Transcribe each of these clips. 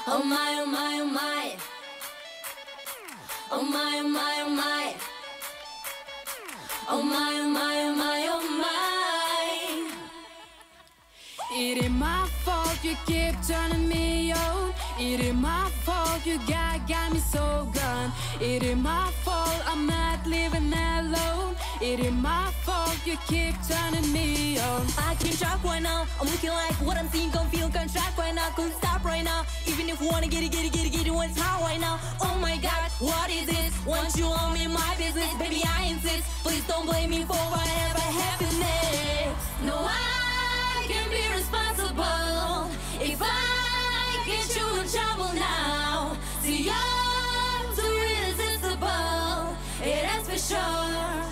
Oh my, oh my, oh my. Oh my, oh my, oh my. Oh my, oh my, oh my, oh my. It ain't my fault you keep turning me on. It ain't my fault you got me so gone. It ain't my fault I'm not living alone. It ain't my fault you keep turning me on. I can't talk right now. I'm looking like what I'm seeing, gon' feel contract right now. Couldn't stop right now. Even if you wanna get it, get it, get it, get it, it's hot right now. Oh my God, what is this? Want you all in my business, baby? I insist. Please don't blame me for whatever happened next. No, I can be responsible if I get you in trouble now. See, you're too irresistible. It is for sure.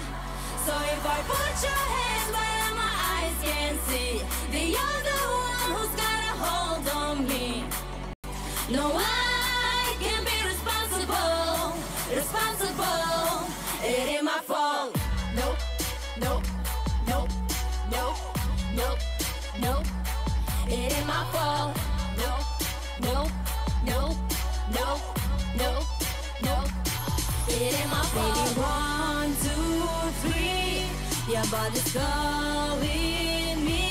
So if I put your hands where my eyes can see, then you're the one who's got a hold on me. No, I can be responsible, responsible. It ain't my fault. Nope, nope, nope, nope, nope, nope. It ain't my fault. Nope, nope, nope, nope, nope, nope. It ain't my fault. Baby, 1, 2, 3. Your body's calling me,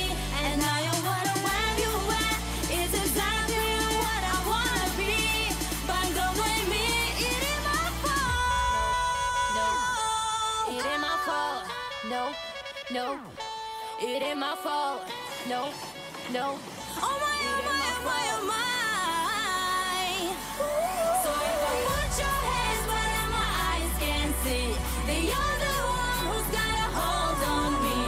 and I don't wanna where you at. It's exactly what I wanna be. But don't blame me. It ain't my fault. No, it ain't my fault. No, no, it ain't my fault. No, no. Oh my, oh my, oh my, oh my. So if I put your hands where my eyes can see, then you're the one who's got a hold on me.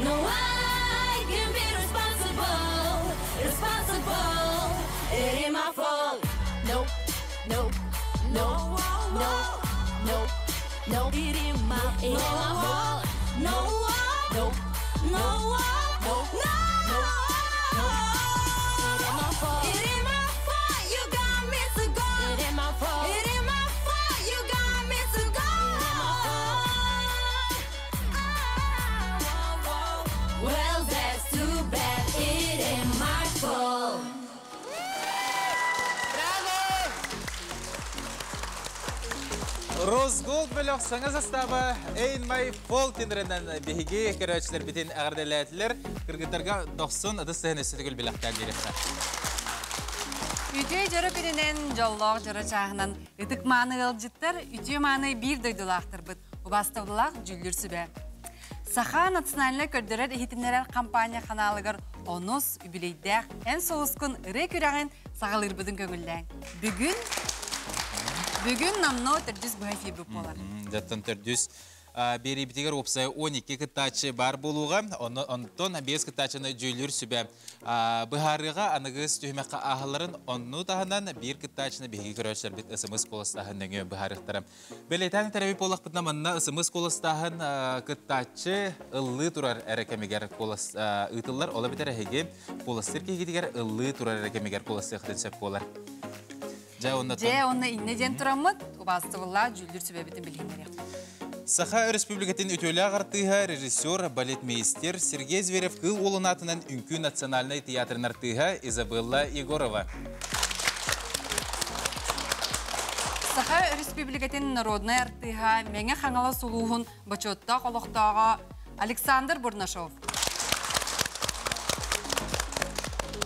No, I can be responsible, responsible. It ain't my fault. Nope, nope, no, no, no, no. It ain't my, it ain't my fault. No, no, no, no, no, no. It ain't my fault. It ain't my fault. You got me to go. It ain't my fault. It ain't my fault. You got me to go. Well, that's too bad. It ain't my fault. Браво! Rose Gold бөлөх саҥа састааба Ain't My Fault ырыанан биһиги көрөөччүлэрбитин эҕэрдэлээтилэр. Кыргыттарга дохсун ытыс тыаһын өссө төгүл бэлэхтээн биэриэххэ. Үтүө дьоро күнүнэн, дьоллоох дьоро чааһынан ытык мааны ыалдьыттар, үтүө мааны биир дойдулаахтарбыт, убаастабыллаах дьүүллүүр сүбэ. Саха национальнай көрдөрөр иһитиннэрэр компания ханаалыгар онус үбүлүөйдээх эн сулускун ырыа күрэҕин саҕалыырбытын көҥүллээҥ. Бүгүн бүгүн номнуо төрдүс быһа эфирбит буолар. Дьэ оттон төрдүс биэриибитигэр уопсайа 12 кыттааччы баар буолуоҕа. Онтон 5 кыттааччыны дьүүллүүр сүбэ быһаарыаҕа аныгыс түһүмэххэ ааһалларын онну таһынан биир кыттааччыны биһиги көрөөччүлэрбит СМС куоластааһын нөҥүө быһаарыахтара. Бэлиэтээн этэр буоллахпытына манна СМС куоластааһын кыттааччы ыллыы турар эрэ кэмигэр куолас ыытыллар. Ол эбэтэр эһиги куоластыыр киһигитигэр ыллыы турар эрэ кэмигэр куоластыаххытын сөп буолар. Дьэ, онно Дьэ, онно иннэ диэн тураммыт, убаастабыллаах дьүүллүүр сүбэбитин билиһиннэриэхпит. Саха Өрөспүүбүлүкэтин үтүөлээх артыыһа, режиссер, балетмейстер Сергей Зверев Кыыл Уолун аатынан Үҥкүү национальнай театрын артыыһа Изабелла Егорова. Саха Өрөспүүбүлүкэтин народнай артыыһа, Мэҥэ Хаҥалас улууһун бочуоттаах олохтооҕо Александр Бурнашов.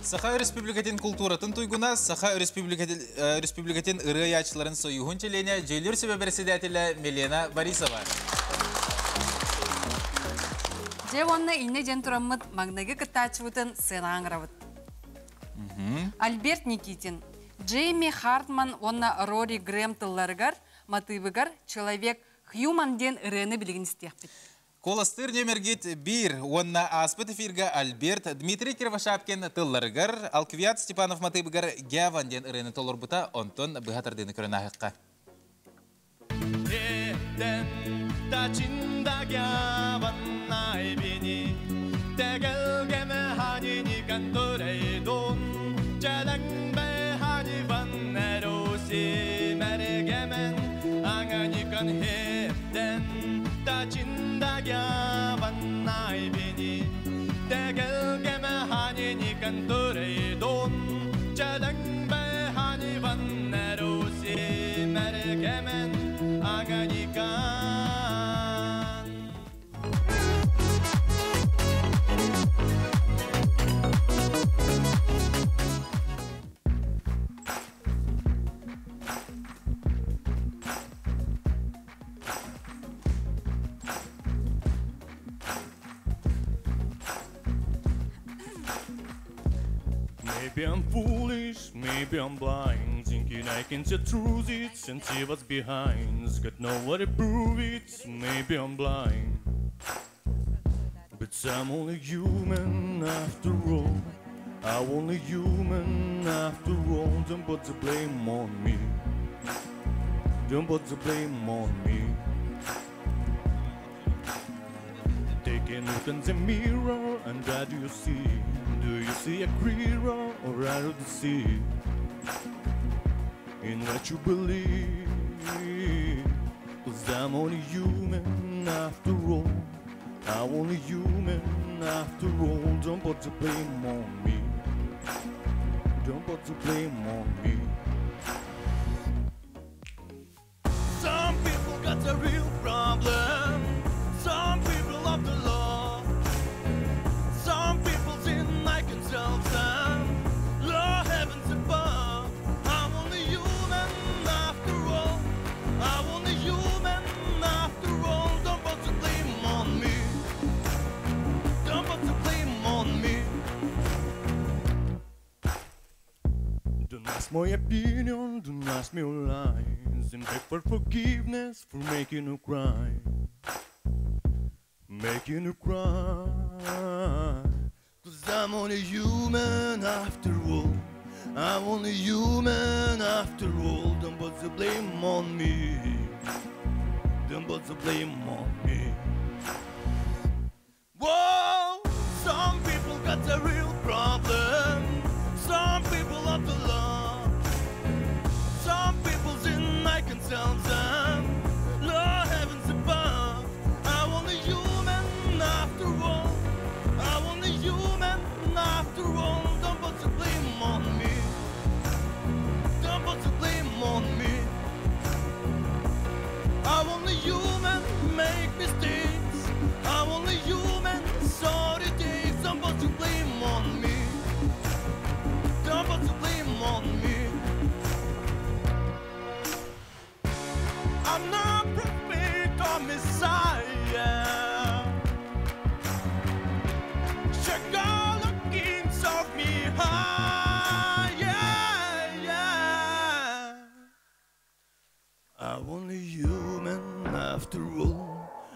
Саха Өрөспүүбүлүкэтин култууратын туйгуна, Саха Өрөспүүбүлүкэтин ырыа айааччыларын сойууһун чилиэнэ, Дьүүллүүр сүбэ председателэ Милена Борисова. Дьэ уонна иннэ диэн тураммыт маҥнайгы кыттааччыбытын сыанаҕа ыҥырабыт. Альберт Никитин, Джейми Хартман уонна Рори Грэм тылларыгар, матыыбыгар «Человек Хьюман» диэн ырыаны билигин истиэхпит. Куоластыыр нүөмэргит биир уонна ааспыт эфиргэ Альберт Дмитрий Кривошапкин тылларыгар, Алквиад Степанов матыыбыгар Гяван диэн ырыаны толорбута, онтон быһа тардыыны көрөн ааһыахха. Эттен тачинда гяван найбини Тэгэлгеме ханини кантурейдун Чэлэҥбэ ханиван эруси мэргемен Аҥаникан хептен тачинда гяван найбини Тэгэлгеме ханини кантурейдун Чэлэҥбэ Maybe I'm foolish, maybe I'm blind, thinking I can see through it and see what's behind. Got nowhere to prove it, maybe I'm blind. But I'm only human after all. I'm only human after all. Don't put the blame on me. Don't put the blame on me. Take a look in the mirror and what do you see? Do you see a clearer or out of the sea? In what you believe. 'Cause I'm only human after all. I'm only human after all. Don't put the blame on me. Don't put the blame on me. Some people got a real problem. Some people love the law. Some people think I can solve them. Lord heavens above. I'm only human after all. I'm only human after all. Don't put the blame on me. Don't put the blame on me. Don't ask my opinion, don't ask me lies, and beg for forgiveness for making you cry. Making you cry. 'Cause I'm only human after all. I'm only human after all. Don't put the blame on me. Don't put the blame on me. Whoa, some people got a real problem. Some people love the law. Some people think I can solve them. Lord heavens above. I'm only human after all. I'm only human after all. Don't put the blame on me. Don't put the blame on me. I'm only human, make mistakes. I'm only human, sorry takes. Don't put the blame on me. Don't put the blame on me. I'm not prophet or messiah. Chicago kings of me high, yeah, yeah. I'm only human after all.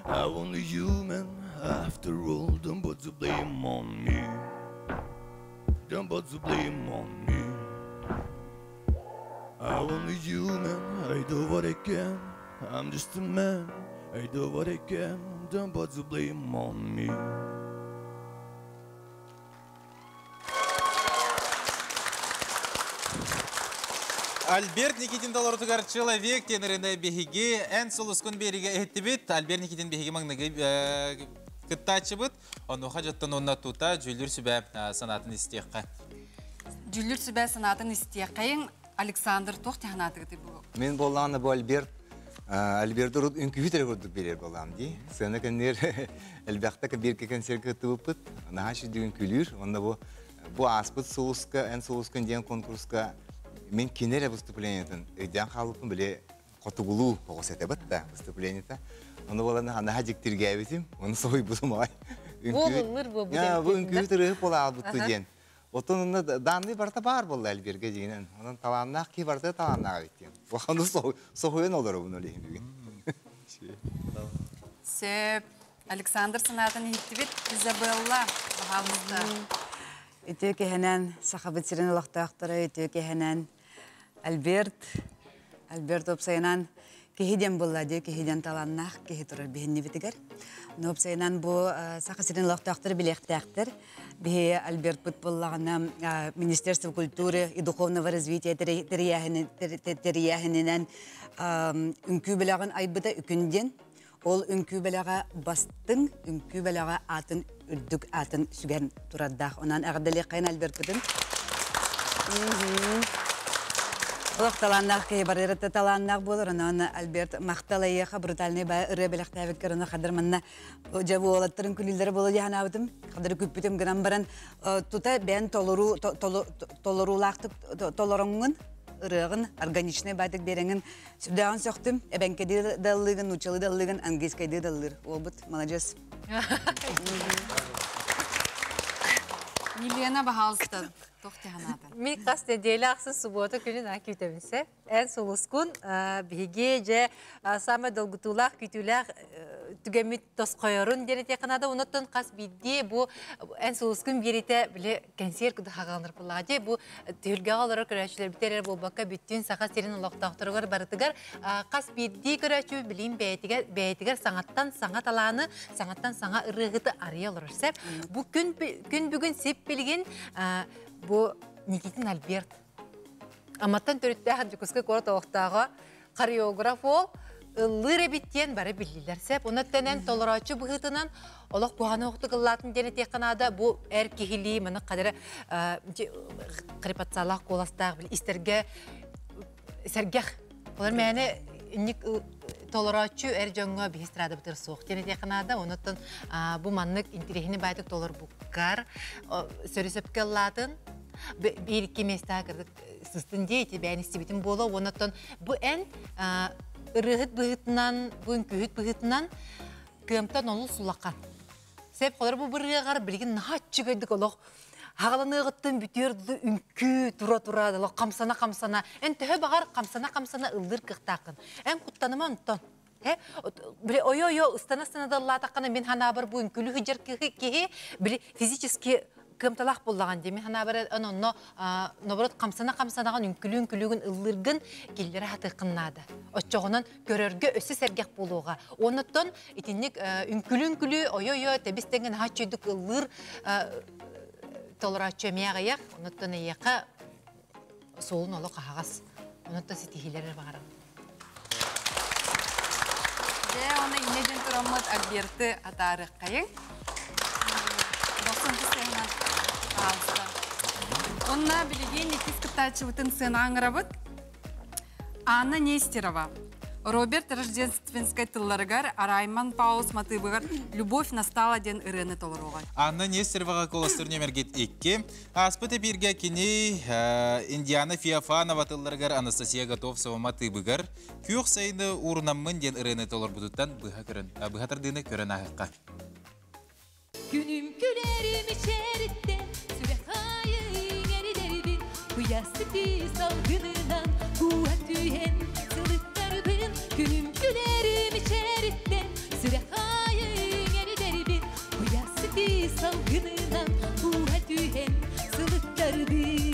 I'm only human after all. Don't put the blame on me. Don't put the blame on me. I'm only human. I do what I can. I'm just a man. I do what I can. Don't put the blame on me. Альберт Никитин толорутугар «Человек» тенерine биһиги эн сулускун биэригэ иһиттибит. Альберт Никитин биһиги маҥныгы кыттааччыбыт. Онуоха дьоттон уонна тута дьүүллүүр сүбэ санаатын истиэххэ. Дьүүллүүр сүбэ санаатын истиэххэйиҥ. Александр туох тиһанаатыгыт бу? Мин буоллаҕына бу Альберт Альберт урут үҥкүүһүт эрэ курдук биэрэр буоллаҕым дии. Сыана кэннигэр элбэхтэ бииргэ концерт кыттыбыппыт. Наһаа үчүгэй үҥкүүлүүр. Онно бу бу ааспыт сулуска, эн сулускун диэн конкурска мин кини эрэ выступлениетын өйдөөн хаалбыппын били хотугулуу оҕус этэ да выступлениета. Ону буолан наһаа дьиктиргээбитим, ону соһуйбутум аҕай. Буолуллар бу бу үҥкүүһүт ырыаһыт буола хаалбыттуу диэн. Оттон онно данный барыта баар буолла Элбиргэ дьиҥинэн. Онон талааннаах киһи барыта талааннаах эбит диэн. Улаханы соһуйан олоробун ол иһин бүгүн. Сөп. Александр санаатын иһиттибит. Изабелла, баһаалыста. Үтүө киһинэн Сахабыт сирин олохтоохторо, үтүө киһинэн Альберт, Альберт уопсайынан киһи диэн буолла дии, киһи диэн талааннаах киһи турар биһиннибитигэр. Но уопсайынан бу Саха сирин олохтоохторо билиэхтээхтэр. Биһи Альбертпыт буоллаҕына Министерство культуры и духовного развития тэрийээһининэн үҥкүү бэлэҕин айбыта үкүн диэн. Ол үҥкүү бэлэҕэ бастыҥ үҥкүү бэлэҕэ аатын үрдүк аатын сүгэн турардаах. Онон эҕэрдэлиэххэйин Альбертпытын. Олох талааннаах киһи барыарата талааннаах буолар. Онон Альберт махтал эйиэхэ брутальный баа ырыа бэлэхтээбиккэр ону хадыр манна дьэ уолаттарын күлүүлэрэ буола дьаһанаабытым. Хадыры күппүтүм гынан баран тута бэйэн толоруу толоруулаахтык толороҥҥун ырыаҕын органичный баатык биэрэҥин сүрдээҕин сөхтүм. Эбэҥкэдии да ыллыыгын, нууччалыы да ыллыыгын, английскайдыы да ыллыыр. Уолбут маладьыас. Елена, баһаалыста. Туох тиһанаатын? Мин хас нэдиэлэ ахсын субуота күнүн аа күүтэбин сэ. Эн сулускун биһиги дьэ самай долгутуулаах күүтүүлээх түгэммит тосхойорун диэн этиэххэ Онуттан хас биирдии бу эн сулускун биэритэ били кэнсиэр курдук хагаланар буоллаҕа дии. Бу түһүлгэҕэ олорор көрөөччүлэрбит эрэ буолбакка бүттүүн Саха сирин олохтоохторугар барытыгар хас биирдии көрөөччү билим бэйэтигэр бэйэтигэр саҥаттан саҥа талааны, саҥаттан саҥа ырыаһыты арыйа олорор сеп. Бу күн күн бүгүн сип билигин бу Никитин Альберт Амматтан төрүттээх Дьокуускай куорат олохтооҕо хореограф уол ыллыыр эбит диэн бары биллилэр сеп. Онон эн толорооччу быһыытынан олох куһаҕаны оҕотук ыллаатын диэн этиэххэ наада. Бу эр киһилии маны хадара хрипотцалаах куоластаах истэргэ сэргэх. Олор мээнэ инник толорооччу эр дьоҥҥо биһи эстрадабытыгар суох диэн этиэххэ наада. Онуттан бу маннык интириэһини баайтык толорбуккар сөрү сөпкө ыллаатын биир икки миэстэҕэ кырдык сыстын дии ити бэйэн истибитим буолуо. Онуттан бу эн ырыаһыт быһыытынан, бу үҥкүүһүт быһыытынан кыамтан олус улахан. Сеп холор бу бырыаҕар билигин наһаа үчүгэйдик олох хагаланыаҕыттан бүтүөр дылы үҥкүү тура-тура олох хамсана-хамсана эн төһө баҕар хамсана-хамсана ыллыыр кыахтааххын. Эн куттаныма онтон. Э, били ойо-ойо ыстана-ыстана да ыллаатаххына мин ханаабар бу үҥкүүлүү сылдьар киһи били физически кыамталаах буоллаҕын дии. Мин ханаабар эн онно наоборот хамсана-хамсанаҕын үҥкүлүү-үҥкүлүүгүн ыллыыргын киллэрэ сатыаххын наада. Оччоҕунан көрөргө өссө сэргэх буолуоҕа. Оннуттан итинник үҥкүлүү-үҥкүлүү ойо-ойо тэбис тэҥҥэ наһаа үчүгэйдик ыллыыр толорооччу эмиэ аҕыйах. Онуттан эйиэхэ суолун олох аһаҕас. Онуттан ситиһиилэр эрэ баҕарабын. Дьэ, уонна инньэ диэн тураммыт Альберты атаарыаххайыҥ. Дохсун сыанан пожалуйста. Онна билигин иккис кыттааччыбытын сыанаҕа ыҥырабыт. Анна Нестерова. Роберт Рождественскай тылларыгар Раймон Паулс матыыбыгар «Любовь настала» диэн ырыаны толоруоҕа. Анна Нестероваҕа куоластыыр нүөмэргит 2. Ааспыт эпииргэ кини Индиана Феофанова тылларыгар Анастасия Готовцева матыыбыгар «Күөх сайыны уурунаммын» диэн ырыаны толорбутуттан быһа көрөн, быһа тардыыны көрөн ааһыахха. Күнүм күлэрим ичэриттэн, сүрэх аайы иҥэридэрбин, куйаас ситии салгынынан кууһа түһэн сылыттарбын. Күнүм күлэрим ичэриттэн, сүрэх аайы иҥэридэрбин, куйаас ситии салгынынан кууһа түһэн сылыттарбын.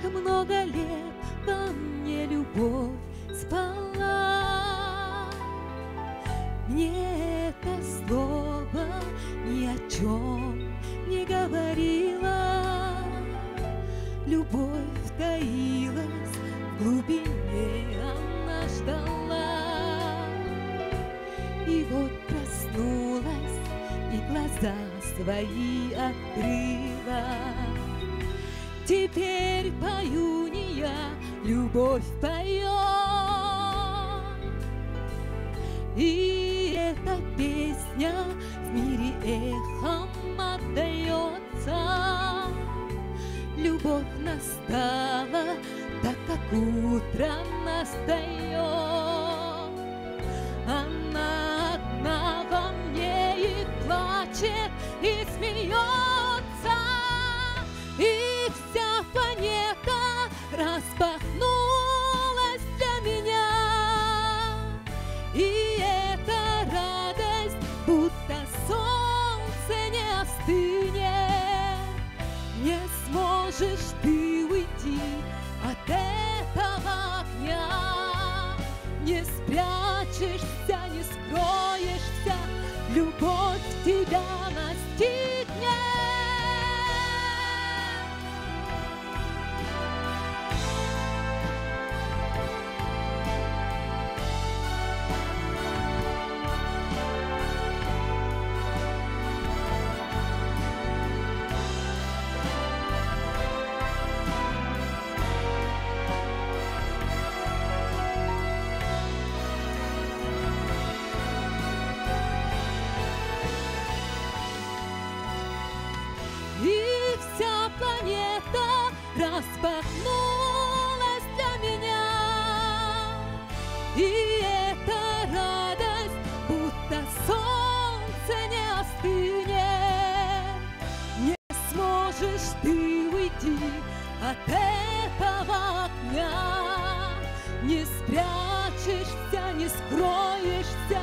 Как много лет во мне любовь спала, Мне это слово ни о чем не говорила. Любовь таилась в глубине, она ждала. И вот проснулась и глаза свои открыла. Теперь пою не я, любовь поет. И эта песня в мире эхом отдается. Любовь настала, так как утро настает. Она одна во мне и плачет, и смеется, и вся планета распахнулась для меня. И эта радость, будто солнце не остынет. Не сможешь ты уйти от этого огня. Не спрячешься, не скроешься, любовь тебя настигнет. распахнулась для меня. И эта радость, будто солнце не остынет. Не сможешь ты уйти от этого огня. Не спрячешься, не скроешься,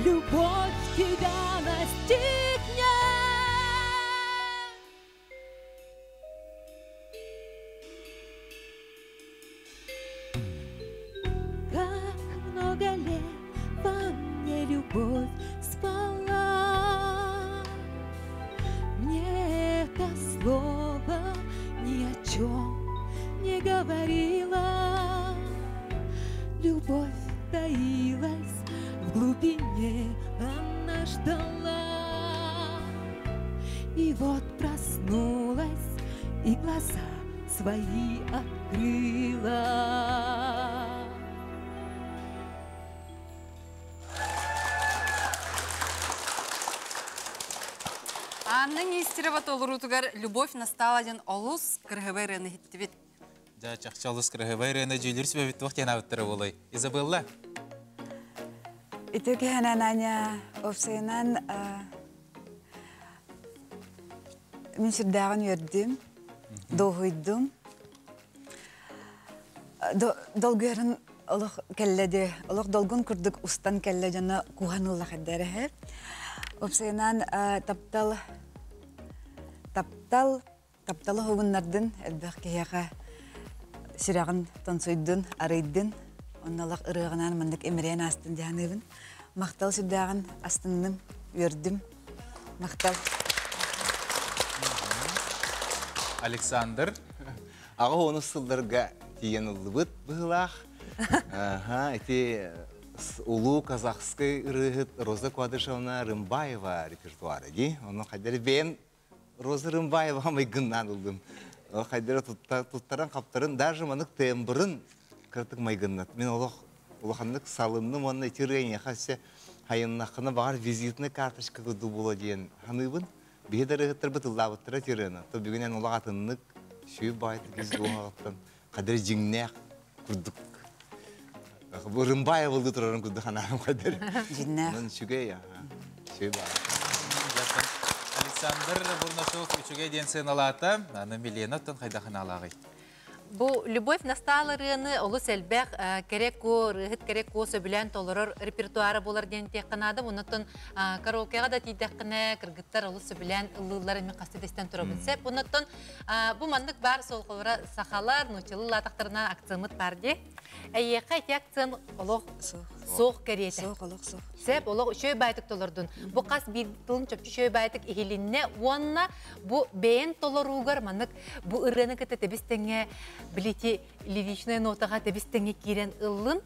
любовь тебя настигнет. Как много лет во мне любовь спала. Мне это слово ни о чем не говорило. Любовь таилась в глубине, она ждала. И вот проснулась и глаза свои открыла. Анна Нестерова толорутугар «Любовь настала» диэн олус кырыһыбай ырыаны иһиттибит. Дьэ, чахчы олус кырыһыбай ырыаны дьүүллүүр сүбэбит туох диэн аабыттара буолуой? Изабелла? Ити киһинэн Аня уопсайынан мин сүрдээҕин үөрдүм, дуоһуйдум. Долгуйарын олох кэллэ ди, олох долгун курдук устан кэллэ дьоно куһан ыллах эрдээрэһэ. Уопсайынан таптал таптал тапталы уһугуннардын элбэх киһиэхэ сүрэҕин тонсуйдун, арыйдын. Онно олох ырыаҕынаан маннык имириэн аастын дии саныыбын. Махтал сүрдээҕин астынным, үөрдүм. Махтал. Александр. Аҕа онус сылларга тиийэн ыллыбыт быһыылаах. Аха, ити улуу казахскай ырыаһыт Роза Куадышевна Рымбаева репертуара дии. Ону хайдары бэйэм Роза Рымбаева майгыннаан ыллым. Хайдары туттаран хаптарын, даже манык тембрын кыратык майгыннат. Мин олох улаханнык салынным уонна ити ырыа эйиэхэ өссө хайыннаххына баҕар визитная карточка курдук буолуо диэн саныыбын. Биһи да ырыаһыттарбыт ыллаабыттара ити ырыаны. То бүгүн эн олох атыннык сүүр баайтык ис дууһаҕыттан хадыр дьиҥнээх курдук Рымбаева ылыы турарын курдук санаам хадыр. Дьиннээх. Онон үчүгэй, үчүгэй баар. Александр Бурнашов үчүгэй диэн сыаналаата. Аны Милена оттон хайдах анаалааҕый? Бу «Любовь настала» ырыаны олус элбэх кэрэ куо, ырыаһыт кэрэ куо сөбүлээн толорор репертуара буолар диэн этиэххэ наада. Оннуттан караокеҕа да тиийдэххинэ, кыргыттар олус сөбүлээн ыллыыллар эмиэ хаста да истэн турабын сөп. Оннуттан бу маннык баар суолхолоро сахалар, нууччалыы лаатахтарына акцеммыт баар дии. Эйиэхэ ити акцент олох суох кэриэтэ. Суох, олох суох. Сөп, олох үчүгэй баайтык толордун. Бу хас биир тылын чопчу үчүгэй баайтык иһилиннэ уонна бу бэйэн толоруугар маннык бу ырыаны кытта тэбис тэҥҥэ билити лиричная нотаҕа тэбис тэҥҥэ киирэн ыллын.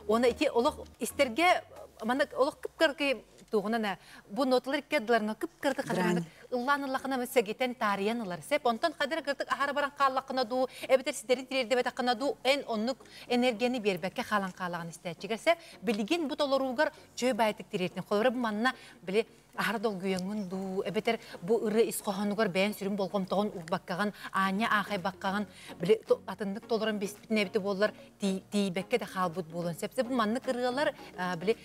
Уонна ити олох истэргэ маннык олох кып-кыракый туоҕунан бу ноталар икки ардыларына кып-кыратык хадырманык ыллаан ыллахына сэгитэн таарыйан ылар сеп онтон хадыр кыртык аһара баран хааллаххына дуу эбэтэр ситэри тириэрдибэтэххинэ дуу эн оннук энергияны биэрбэккэ хаалан хаалаҕын истээччигэр сеп билигин бу толоруугар чөй баайтык тириэртин холобура бу манна били аһара долгуйаҥҥын дуу эбэтэр бу ырыа ис хоһоонугар бэйэн сүрүн болҕомтоҕун уурбаккаҕын аанньа аахайбаккаҕын били атыннык толорон биспитин эбитэ буоллар тиийбэккэ да хаалбыт буолуон сөп. Бу маннык ырыалар били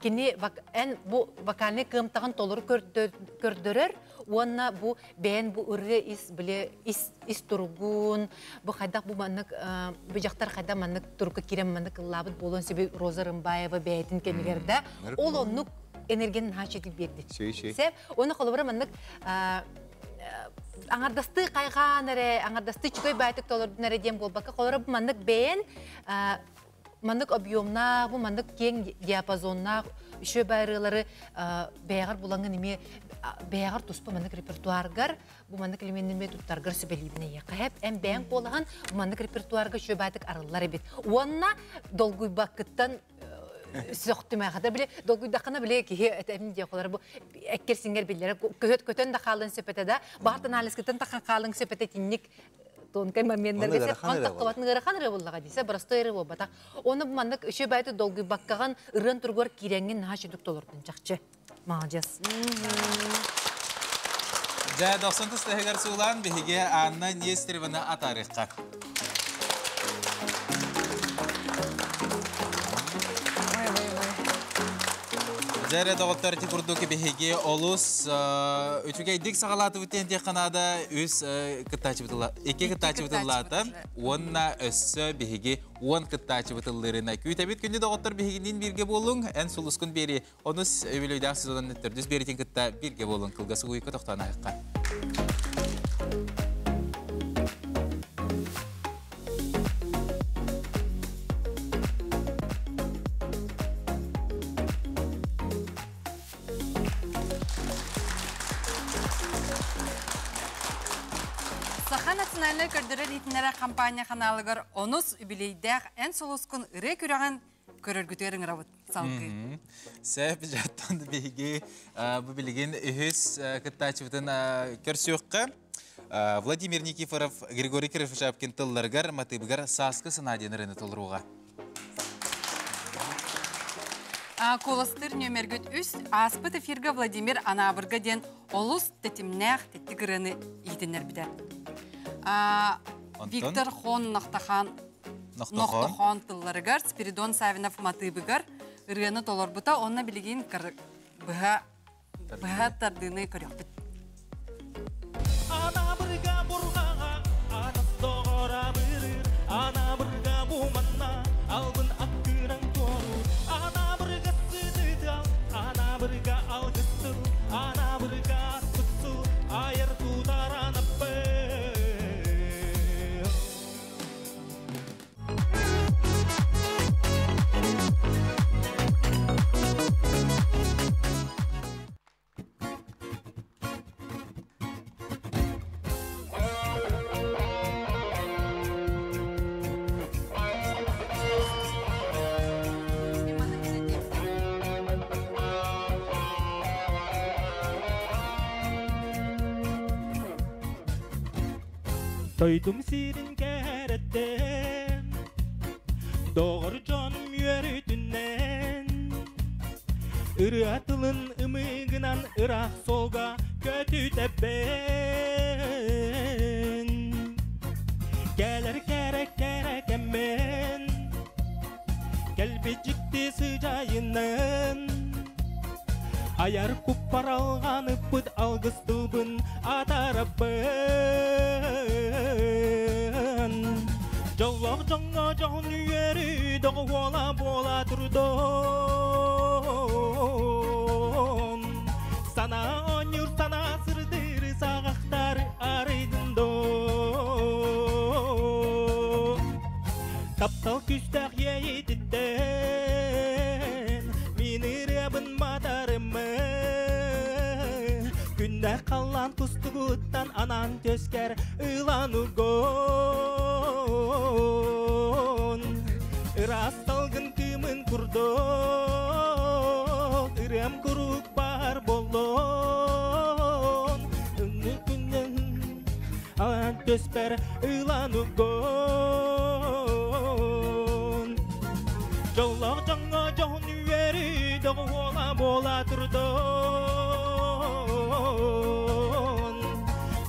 кини эн бу вокальнай кыамтаҕын толору көрдөрөр уонна бу бэйэн бу ырыа ис били ис ис туругун бу хайдах бу маннык бу дьахтар хайдах маннык турукка киирэн маннык ыллаабыт буолуон сөбүй Роза Рымбаева бэйэтин кэмигэр да ол оннук энергияны наһаа үчүгэй биэрди. Сөп. Уонна холобура маннык аҥардастыы хайҕаан эрэ, аҥардастыы үчүгэй баайтык толордун эрэ диэн буолбакка, холобура бу маннык бэйэн маннык объемнаах, бу маннык киэҥ диапазоннаах үчүгэй баайрыылары бэйэҕэр булаҥҥын эмиэ бэйэҕэр туспа маннык репертуаргар бу маннык элеменнэрми туттаргар сүбэлиибин эйиэхэ хэп эн бэйэҥ куолаһын бу маннык репертуарга үчүгэй баайтык арыллар эбит уонна долгуйбаккыттан сөхтүмээхэтэ били долгуйдаххына били киһи этэмин диэх олар бу эккер сиҥэр биллэрэ көһөт көтөн да хаалын сөпөтө да баҕар анализкыттан тахан хаалын сөпөтө итинник тонкай моменнарга сеп хан тахтыбатын ыарахан ырыа буоллаҕа дии сеп простой ырыа буолбатах оны бу маннык үчүгэй баайты долгуйбаккаҕын ырыан туругар киирэҥҥин наһаа үчүгдүк толордун чахчы молодец. Дьэ, дохсун тустаһыгар суулаан биһиги Анна Нестерованы атаарыахха. Дьэ, доҕоттор, ити курдук биһиги олус үчүгэйдик саҕалаатыбыт диэн диэххэ наада. Үс кыттааччыбыт икки кыттааччыбыт ыллаата уонна өссө биһиги 10 кыттааччыбыт ыллыырына күүтэбит. Күндү доҕоттор, биһигинниин бииргэ буолуҥ. Эн сулускун биэри онус үбүлүөйдээх сезонун төрдүс биэритин кытта бииргэ буолуҥ. Кылгас угуйка тохтоон аһыққа. Саха национальнай көрдөрөр иһитиннэрэр компания ханаалыгар онус үбүлүөйдээх эн сулускун ырыа күрэҕин көрөргүтүгэр ыҥырабыт салгыы. Сөп дьаттан биһиги бу билигин үһүс кыттааччыбытын көрсүөххэ. Владимир Никифоров, Григорий Кривошапкин тылларыгар, матыыбыгар «Сааскы санаа» диэн ырыаны толоруоҕа. Куоластыыр нүөмэргит үс ааспыт эфиргэ Владимир Анаабырга диэн олус тэтимнээх тэттик ырыаны иһитиннэрбитэ. Виктор Хон Нохтахан Нохтохон тылларыгар Спиридон Савинов матыыбыгар ырыаны толорбута, онно билигин быһа быһа тардыыны көрүөхпүт. Анаабырга бурҕаҕа атас доҕор абырыыр, Анаабырга бу манна албын аккыраҥ туоруур, Анаабырга сытытал, Анаабырга алгыс тыл, Анаабырга аспыт сыл айар тутар анаппын. Тойдум сирин кәреттен, Доғыр жоным үйөрүтүнен, Ырыа тылын ымыгынан ыраах солга көтүтэбен. Кэлэр кэрэ кэрэ кэммен, Кэлбит сыжайынан, Аяр куппаралғаныппыт алгыс тылбын атарабын. Жоллох жоңго жоғын үйері доғы ола бола турдон. Сана онюр сана сырдыр сағақтар арыйдын. Таптал күстәк ейтіттен, Мин ырыабын матарымы. Күндә қаллан тустугуттан анан төскер ылан угон. Ырас талгын кымын курдок, Ырыам курук бар болон. Үңгү күннен алан төспер ылан угон. Жоллох жоңго жоғын үйері доғы ола бола турдон.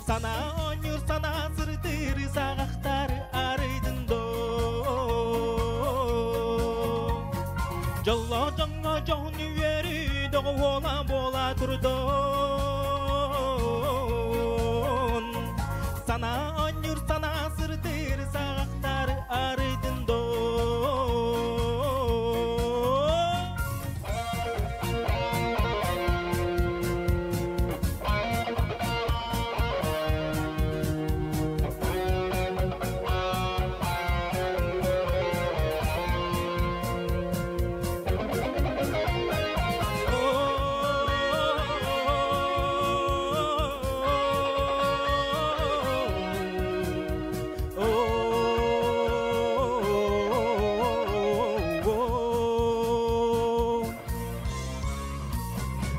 Сана онюр сана сырдыр сағақтар арыйдын. Жоллох жоңго жоғын үйері доғы ола бола турдон. Сана онюр сана сырдыр сағақтар арыйдын.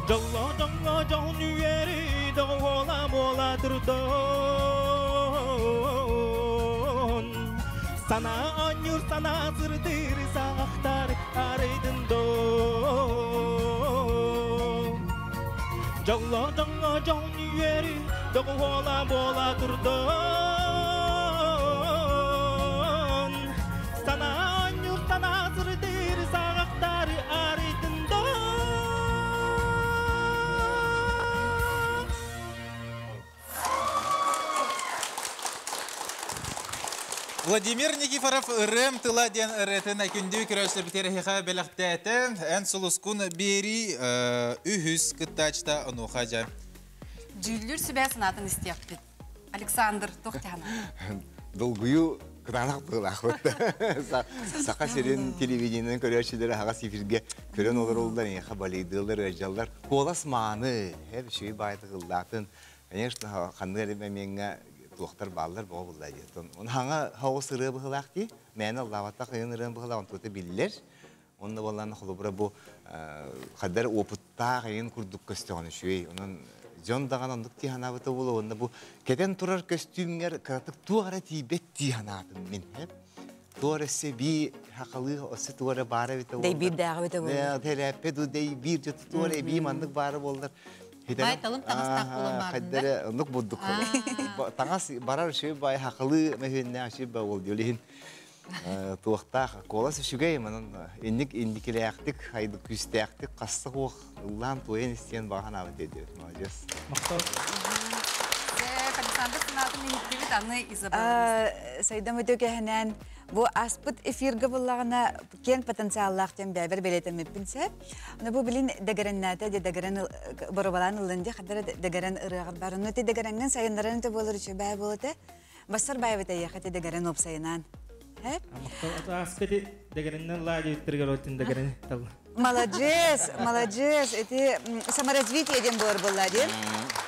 Жолло жоңго жоғын үйері доғы ола бола турдон. Сана онюр сана сырдыр сағақтар арыйдын. Жолло жоңго жоғын үйері Доҕуһуола буола турдун. Санаа оонньуур, санаа сырдыыр, саҕахтары арыйдын да. Владимир Никифоров ырыам тыла диэн ырыатын күндү көрөөччүлэрбитигэр эһиэхэ бэлэхтээтэ. Эн сулускун биэрии үһүс кыттааччыта онуоха дьэ. Дьүүллүүр сүбэ санаатын истиэхпит. Александр, туох тиһана? Долгуйуу кытаанах быһыылаах. Саха сирин телевидениенин көрөөччүлэрэ аһаҕас эфиргэ көрөн олороллор, эйиэхэ балейдыыллар, ыалдьаллар. Куолас мааны, эп үчүгэй баайдык ыллаатын. Конечно, ханнык эрэ мэмиэҥҥэ туохтар бааллар боҕо булла диэтон. Он хаҥа хаҕыс ырыа быһылаах дии. Мээнэ ыллаабаттах ыйын ырыан быһылаах онтуота биллэр. Онно буоллаан холобура бу хаддар опыттаах ыйын курдук көстөҕүн үчүгэй. Онон дьон даҕаны оннук дии санаабыта буолуо. Уонна бу кэтэн турар көстүүмҥэр кыратык туох эрэ тиийбэт дии санаатым мин. Туох эрэ сэбии хахалыы өссө туох эрэ баара эбитэ буоллар. Дэйбиирдээҕи эбитэ буоллар. Тэлээппэ ду дэйбиир дьэ туох эрэ эбии маннык баара буоллар. Бай талым таҥастаах буолан баарын да? Хайдары оннук бурдук. Таҥас барар үчүгэй бай хахалыы мөһүөннээх үчүгэй бай буол диэн туохтаах куолас үчүгэй манан инник инникилээхтик айды күүстээхтик хасса хуох ыллаан туойан истиэн баҕа санаабыт диэбит молодец. Махтал. Александр санаатын иһиттибит аны Изабелла. Сайдам өтөкөһүнэн бу аспыт эфиргэ буллаҕына киэҥ потенциаллаах диэн бэйэбэр бэлиэтэммиппин сөп. Аны бу билин дэгэрэннээтэ де дэгэрэн боробалаан ыллын ди хадара дэгэрэн ырыаҕар бар. Ону ти дэгэрэнген сайыннаран өтө буолар үчүгэй буолута. Бассар баайбыт эйиэхэ ти дэгэрэн уопсайынан. Аспыты дэгэрэннэн лаа диэбиттэригэр ол дэгэрэн тал. Молодец, молодец. Эти саморазвитие диэн буолар буолла диэн.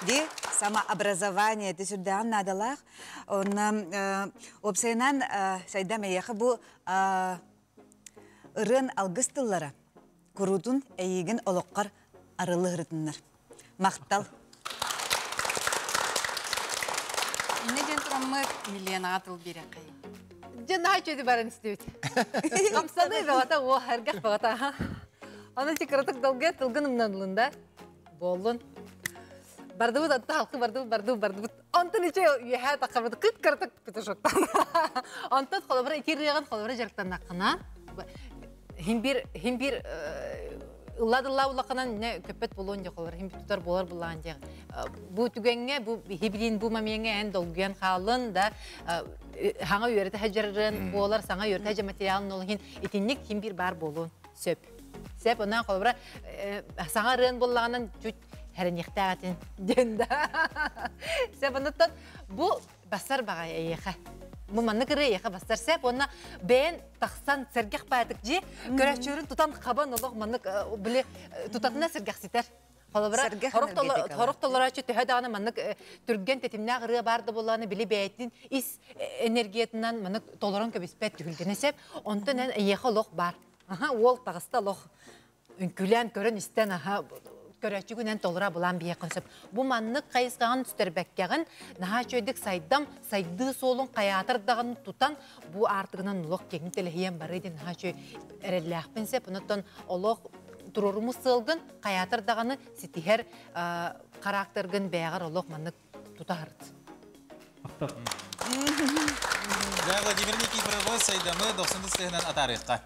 Ди самообразование ти сүрдээҕин наадалаах. Онно уопсайынан сайдам эйиэхэ бу ырыан алгыс тыллара куруутун эйиигин олоххор арылы ырытыннар. Махтал. Инне диэн тураммыт Миленаҕа тыл биэрэххэй. Дьэ наһаа үчүгэй баран истибит. Хамсаныы бөҕөтө, о, эргэх бөҕөтө. Аны ти кыратык долгуйа тылгын умнанылын да. Буоллун. Бардыбыт атта халкы бардыбыт бардыбыт бардыбыт. Онтон иче үөһээ таххабыт кыт кыратык петушоктан. Онтон холобура ити ырыаҕын холобура дьарыктаннаххына хим бир хим бир ылла улаханан не көппөт буолуон дьэ холобура хим тутар буолар булаан дьэ бу түгэҥҥэ бу хибилин бу момеҥҥа эн долгуйан хаалын да хаҥа үөрэтэ хаджарырын буолар саҥа үөрэтэ хаджа материалын ол иһин итинник хим бир бар буолуон сөп сөп онон холобура саҥа ырыан буоллаҕынан чуть хэрэниэхтээҕитин диэн да сөп онуттан бу бассар баҕай эйиэхэ бу маннык ырыа эйиэхэ бассар сөп уонна бэйэн тахсан сэргэх баайтык дьиэ көрөөччүлэрин тутан хабан олох маннык били тутатына сэргэхситэр Холобура, хорох толороочу төһө даҕаны маннык түргэн тэтимнээх ырыа баар да буоллаҕына били бэйэтин ис энергиятынан маннык толорон кэбиспэт түһүлгэнэ сөп. Онтон эн эйиэхэ олох баар. Аха, уол таҕыста олох үҥкүүлээн көрөн истэн аха көрөөччүгүнэн толоро былаан биһиэххин сөп. Бу маннык хайысхаҕын сүтэрбэккэҕин наһаа үчүгэйдик сайдам, сайдыы суолун хайаатар даҕаны тутан бу аартыгынан олох киэҥ тэлэһийэн барыы диэн наһаа үчүгэй эрэллээхпин сөп. Онтон олох туруорумус сыалгын хайаатар даҕаны ситиһэр характергын бэйэҕэр олох маннык тутаһарыт. Да, Владимир Никифорова сайдамы 90 сыһынан атаарыахха.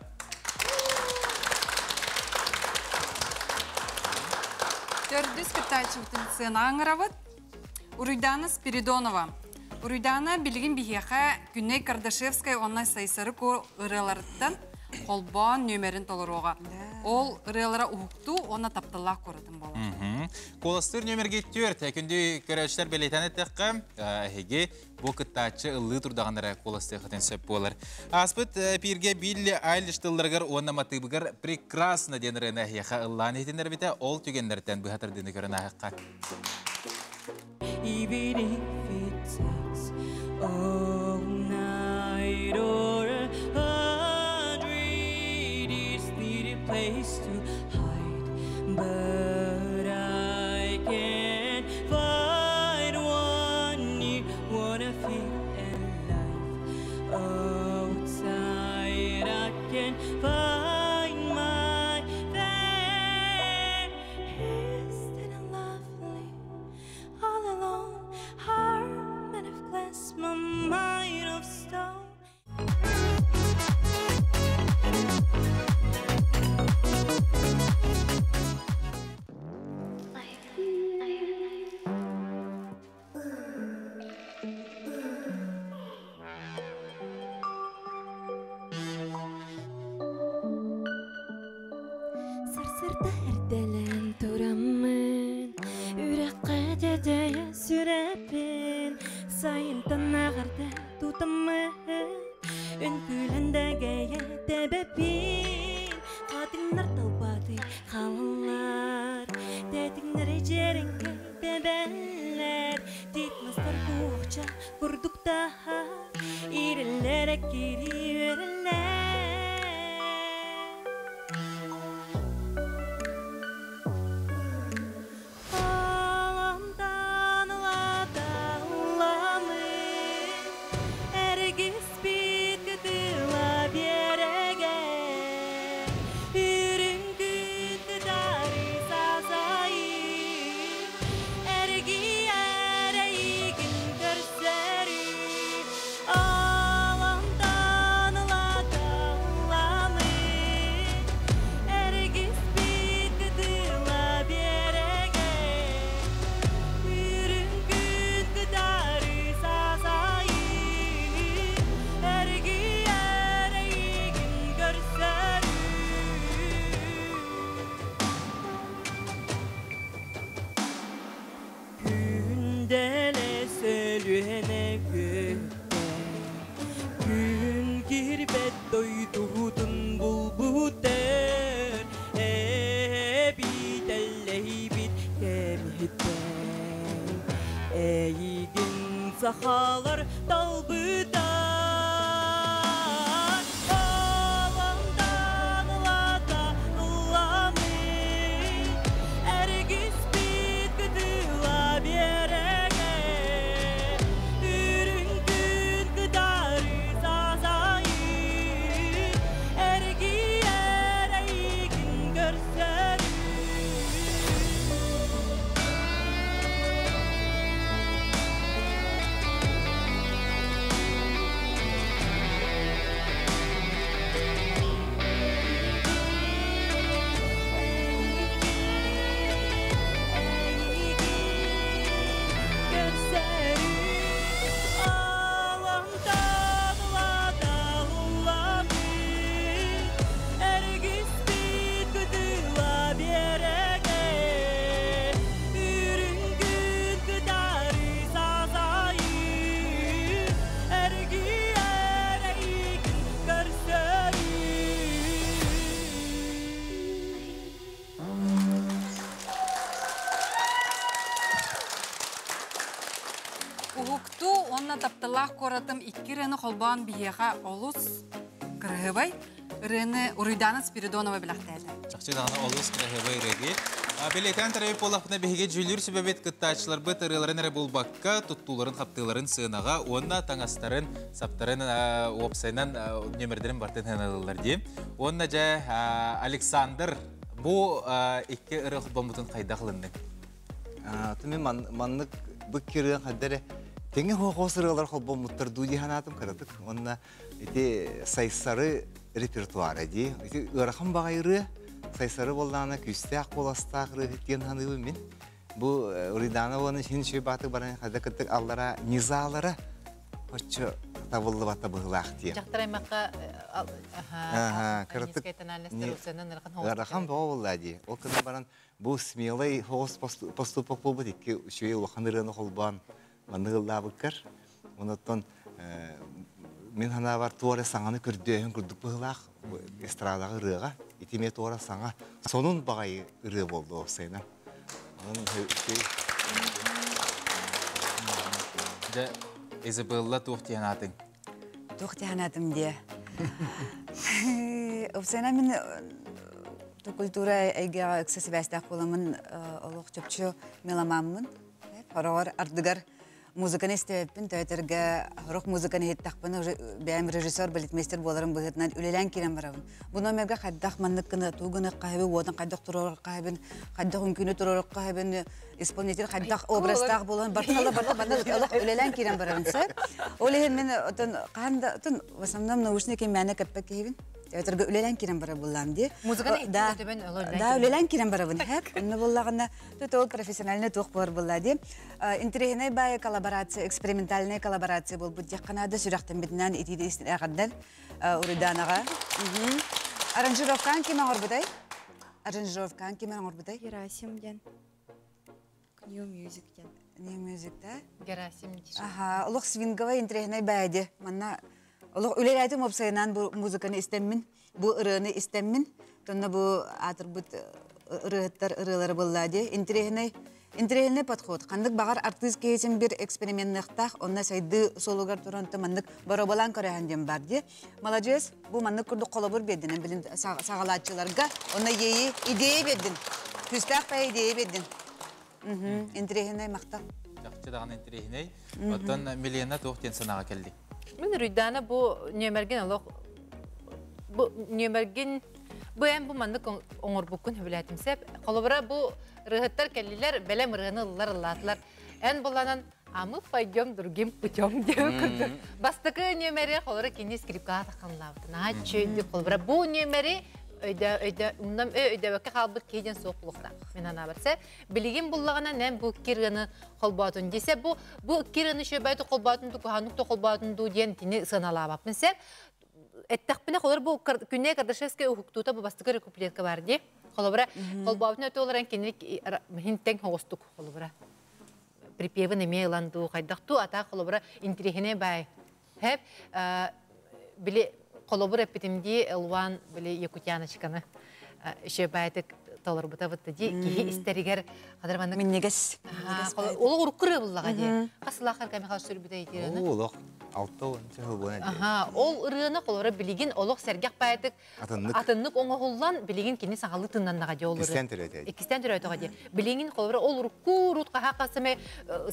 Төрдүс кыттааччыбытын сыана аңырабыт. Уруйдана Спиридонова. Уруйдана билигин биһиэхэ Күннэй Кардашевская уонна Сайсары ырыаларыттан холбоон нүөмэрин толоруоҕа. Ол ырыалара уһуктуу уонна тапталлаах куоратын буолар. Куоластыыр нүөмэргэ түөрт. Күндү көрөөччүлэр бэлиэтээн эттэххэ, эһиги бу кыттааччы ыллыы турдаҕынара куоластыахытын сөп буолар. Ааспыт эпииргэ Билли Айлиш тылларыгар уонна матыыбыгар «Прекрасно» диэн ырыаны эһиэхэ ыллаан иһитиннэрбитэ, ол түгэннэртэн быһа тардыыны көрөн ааһыахха. Even if it takes all night or 100 years, need a place to hide, but I can't find one near. Wanna feel alive outside. I can find my way. Isn't it lovely? All alone. Хата эрдэлээн тураммын, үрэххэ дьэдьэйэ сүрэппин, сайынтан аҕарда тутаммын, үҥкүүлэн дэгэйэ тэбэппин, хатыҥнар талбаты хаалаллар, тэтиҥнэри дьэрэҥкэй тэбэллэр, тиит мастар куохча курдуктаһар, иирэллэрэ кири үөрэллэр. Аламтан ылаталламын, эргиспит кытыла биэрэгэ, үрүҥ күн кытары сасайын, эргийэр эйигин көрсөрү. Аламтан ылаталламын, эргиспит кытыла биэрэгэ, үрүҥ күн кытары сасайын, эргийэр эйигин көрсөрү. Күндэлэ сөлүөнэ күөттэ, күн киирбэт дойдутун булбуттар, эбитэллэйбит кэмиттэн, эйигин сахалар талбытар. Аламтан ылата ылламын, эргиспит кытыла биэрэгэ, үрүҥ күн кытары сасайын, эргийэр эйигин көрсөрү. Эйигин көрсөрү. Аламтан ылаталламын, эргиспит кытыла биэрэгэ, үрүҥ күн кытары сасайын, эргийэр эйигин көрсөрү. Уһуктуу уонна тапталлаах куоратым икки ырыаны холбоон биһиэхэ олус кыраһыабай ырыаны Уруйдаана Спиридонова бэлэхтээтэ. Чахчы даҕаны олус кыраһыабай ырыа. Билетен төрөйүп буоллахпына биһиги дьүүллүүр сүбэбит кыттааччыларбыт ырыаларын эрэ булбакка, туттууларын хаптыыларын сыанаҕа уонна таҥастарын, саптарын уопсайынан нөмердерин бартын ылаллар дии. Уонна дьэ Александр бу икки ырыа холбоммутун хайдах ылыннык? Туми маннык бу кирыан хаддere теңе хоос ырыалар холбоммуттар дуу дии санаатым кыратык. Онна ити сайсары репертуара дии. Ити ыарахан баҕай ырыа сайсары боллаана күүстээх куоластаах ырыа диэн саныыбын мин. Бу Уридана уонна хин шүй баатык баран хадда кыттык аллара низалара оччо табыллыбата быһылаах диэн. Дьахтар аймаққа Аха, кыратык ыарахан бөҕө буолла дии. Ол гынан баран бу смелый хоос поступок буолбут икки үчүгэй улахан ырыаны холбоон маннык ыллаабыккар. Онуттан мин санаабар туора саҥаны көрдөөһүн курдук быһылаах эстрадаҕа ырыаҕа итиме туора саҥа сонун баҕайы ырыа буолду уопсайынан. Онон үчүгэй. Дьэ, Изабелла туох диэн аатыҥ? Туох диэн дии. Уопсайынан мин культура эйгэҕэ ыкса сибээстээх буоламмын олох чопчу меломаммын. Хороҕор ардыгар музыканы истэбэппин, төһөтөргө рок музыканы иһиттэхпинэ уже бэйэм режиссер, балетмейстер буоларым быһыытынан үлэлээн киирэн барабын. Бу номерга хайдах маннык гына туу гына хаһыбы уотун хайдах туруорукка хаһыбын, хайдах үҥкүүнү туруорукка хаһыбын, исполнитель хайдах образтаах буолан бартын ала барта манна олох үлэлээн киирэн барабын сөп. Ол иһин мин отон хаһан да отон в основном наушник мээнэ кэппэт киһибин. Төһөтөргө үлэлээн киирэн бара буллаам дии. Музыканы Да. иһиттэн төбөн олор Да, үлэлээн киирэн барабын. Хэп, онно буллаҕына тут ол профессиональный туох буолар булла дии. Интересный бай коллаборация, экспериментальная коллаборация буолбут диэх канада сүрэхтэн битинэн итиди истин эҕэрдэн Уруйданаҕа. Аранжировкаан ким оҥорбутай? Аранжировкаан ким оҥорбутай? Герасим диэн. New Music диэн. New Music да? Герасим диир. Аха, олох свинговай интириэһинэй баайды. Манна олох үлэлээтим уопсайынан бу музыканы истэммин, бу ырыаны истэммин, тонна бу аатырбыт ырыаһыттар ырыалары булла дии. Интириэһинэй интириэһинэй подход. Ханнык баҕар артыыс киһисин бир эксперименныахтаах, онно сайдыы суолугар туран маннык боробалаан көрөһөн диэн бар дии. Маладьыас, бу маннык курдук холобур биэрдин, билин саҕалааччыларга, онно идея идея биэрдин. Күүстээх бэйэ идея биэрдин. Интириэһинэй махтал. Чахчы даҕаны интириэһинэй. Оттон Милена туох диэн санааҕа кэлли? Мин Руйдаана бу нүөмэргин олох бу нүөмэргин бу эн бу маннык оҥорбуккун сөбүлээтим сеп. Холобура бу ырыаһыттар кэллилэр, бэлэм ырыаны ыллар ыллаатылар. Эн буланан а мы пойдем другим путем диэн курдук. Бастакы нүөмэри холобура кини скрипкаҕа тахханлаабытын. Аа чүйдүк холобура бу нүөмэри өйдө өйдө умнам өйдөбөккө хаалбыт киһи диэн суох булуохтаах. Мин анаабар сеп. Билигин буллаҕына нэм бу кирыаны холбоотун десе бу бу кирыаны шөбөйтү холбоотун ду куһаанук то холбоотун ду диэн тини сыаналаабаппын сеп. Эттэхпинэ холор бу күнне Кардашевская уһуктуута бу бастакы рекуплетка бар дии. Холобура холбообутун өтө олорон кинини хинтең хоҕустук холобура. Припевын эмиэ ылан дуу хайдах туу ата холобура интириэһинэй баай. Хеп били холобур эппитим дии Элван били Якутяночканы шөбайтык толорбута бытта ди киһи истэригэр хадыр маннык Минньигэс. Ол уруккуры буллаҕа дии. Хасылаахар кэмэхэ сүрбүтэ итираны. Олох алта он сыл буолан. Аха, ол ырыаны холоро билигин олох сэргэх баайтык Атыннык. Атыннык оҥоһуллан билигин кини саҥалыы тыннаннаҕа дии ол ырыа. Иккистээн төрөөтө. Иккистээн төрөөтөҕө дии. Билигин холобура ол урукку урут хаһа хасыме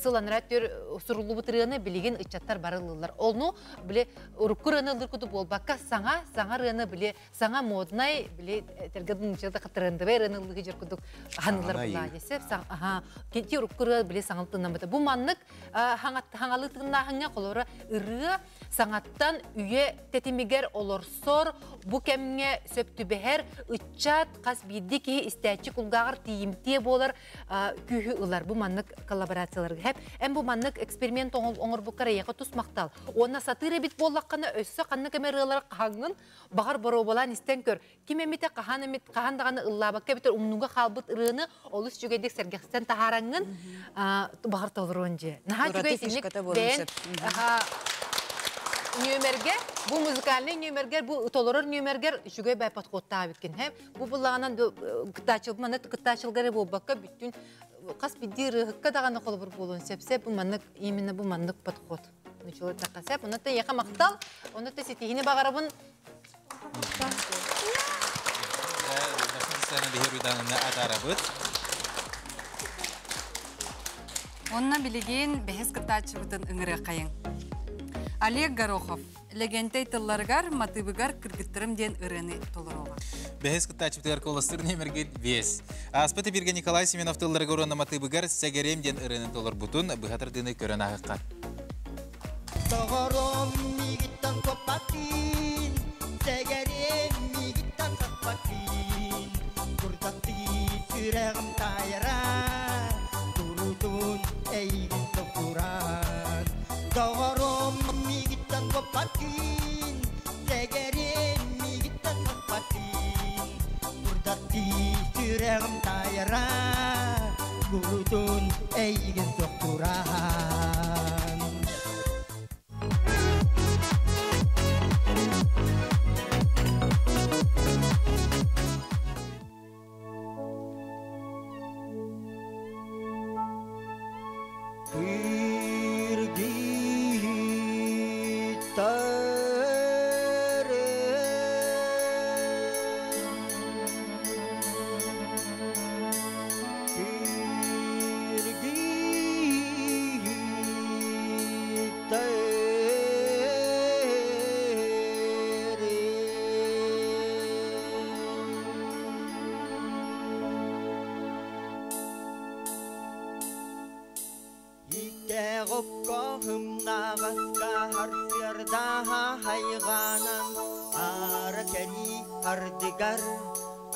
сыланара түр суруллубут ырыаны билигин ыччаттар бары ыллылар. Олну били урукку ырыаны ыллыр куту буолбакка саҥа саҥа ырыаны били саҥа моднай били тэргэ нуччалда трендовый ырыаны ыллыгы жер кудук ханылар була десе аха ки урукку ырыа били саҥа тыннаммыта. Бу маннык хаҥалы тыннааһыҥҥа холобура ырыа саҥаттан үйэ тэтимигэр олорсор, бу кэмҥэ сөп түбэһэр, ыччат хас биирдии киһи истээччи кулгааҕар тиийимтиэ буолар күүһү ылар. Бу маннык коллаборацияларга хэп. Эн бу маннык эксперимент оҥорбуккар эйиэхэ тус махтал. Уонна сатыыр эбит буоллаххына өссө ханнык эмэ ырыалары хаһаҥҥын баҕар боруобалаан истэн көр. Ким эмитэ хаһан эмит хаһан даҕаны ыллаабакка эбэтэр умнууга хаалбыт ырыаны олус үчүгэйдик сэргэхситэн таһаараҥҥын баҕар толоруон дьиэ. Наһаа Ураты үчүгэй итинник фишката буолуон бэйэн сөп. нүөмэргэ бу музыкальный нүөмэргэр бу толорор нүөмэргэр үчүгэй бай подходтаабыткин хэм бу буллаҕынан кыттаачыл манна кыттаачылгары буолбакка бүттүн хас бидди ырыһыкка даҕаны холобур буолуон сөп сеп бу маннык именно бу маннык подход нучулар такка сеп онно та яха махтал онно та ситиһини баҕарабын. Онна билигин бэһис кыттааччыбытын ыҥырыаххайыҥ. Олег Горохов Лэгэнтэй тылларыгар, матыыбыгар кыргыттарым диэн ырыаны толоруоҕа. Бэһис кыттааччыбытыгар куоластыыр нөмергит 5. Ааспыт эфиргэ Николай Семенов тылларыгар уонна матыыбыгар Сэгэрим диэн ырыаны толорбутун быһа тардыыны көрөн ааһыахха. Доҕорум миигиттэн куоппаккын, сэгэрим миигиттэн саппаккын, курдаттыы сүрэҕим таайара, куруутун эйигин тохтууран. Доҕорум миигиттэн куоппаккын, сэгэрим миигиттэн саппаккын, курдаттыы сүрэҕим таайара, куруутун эйигин тохтууран. Итэҕоккоһумнаҕаска харсыардаһа хайҕанан аара кэлии ардыгар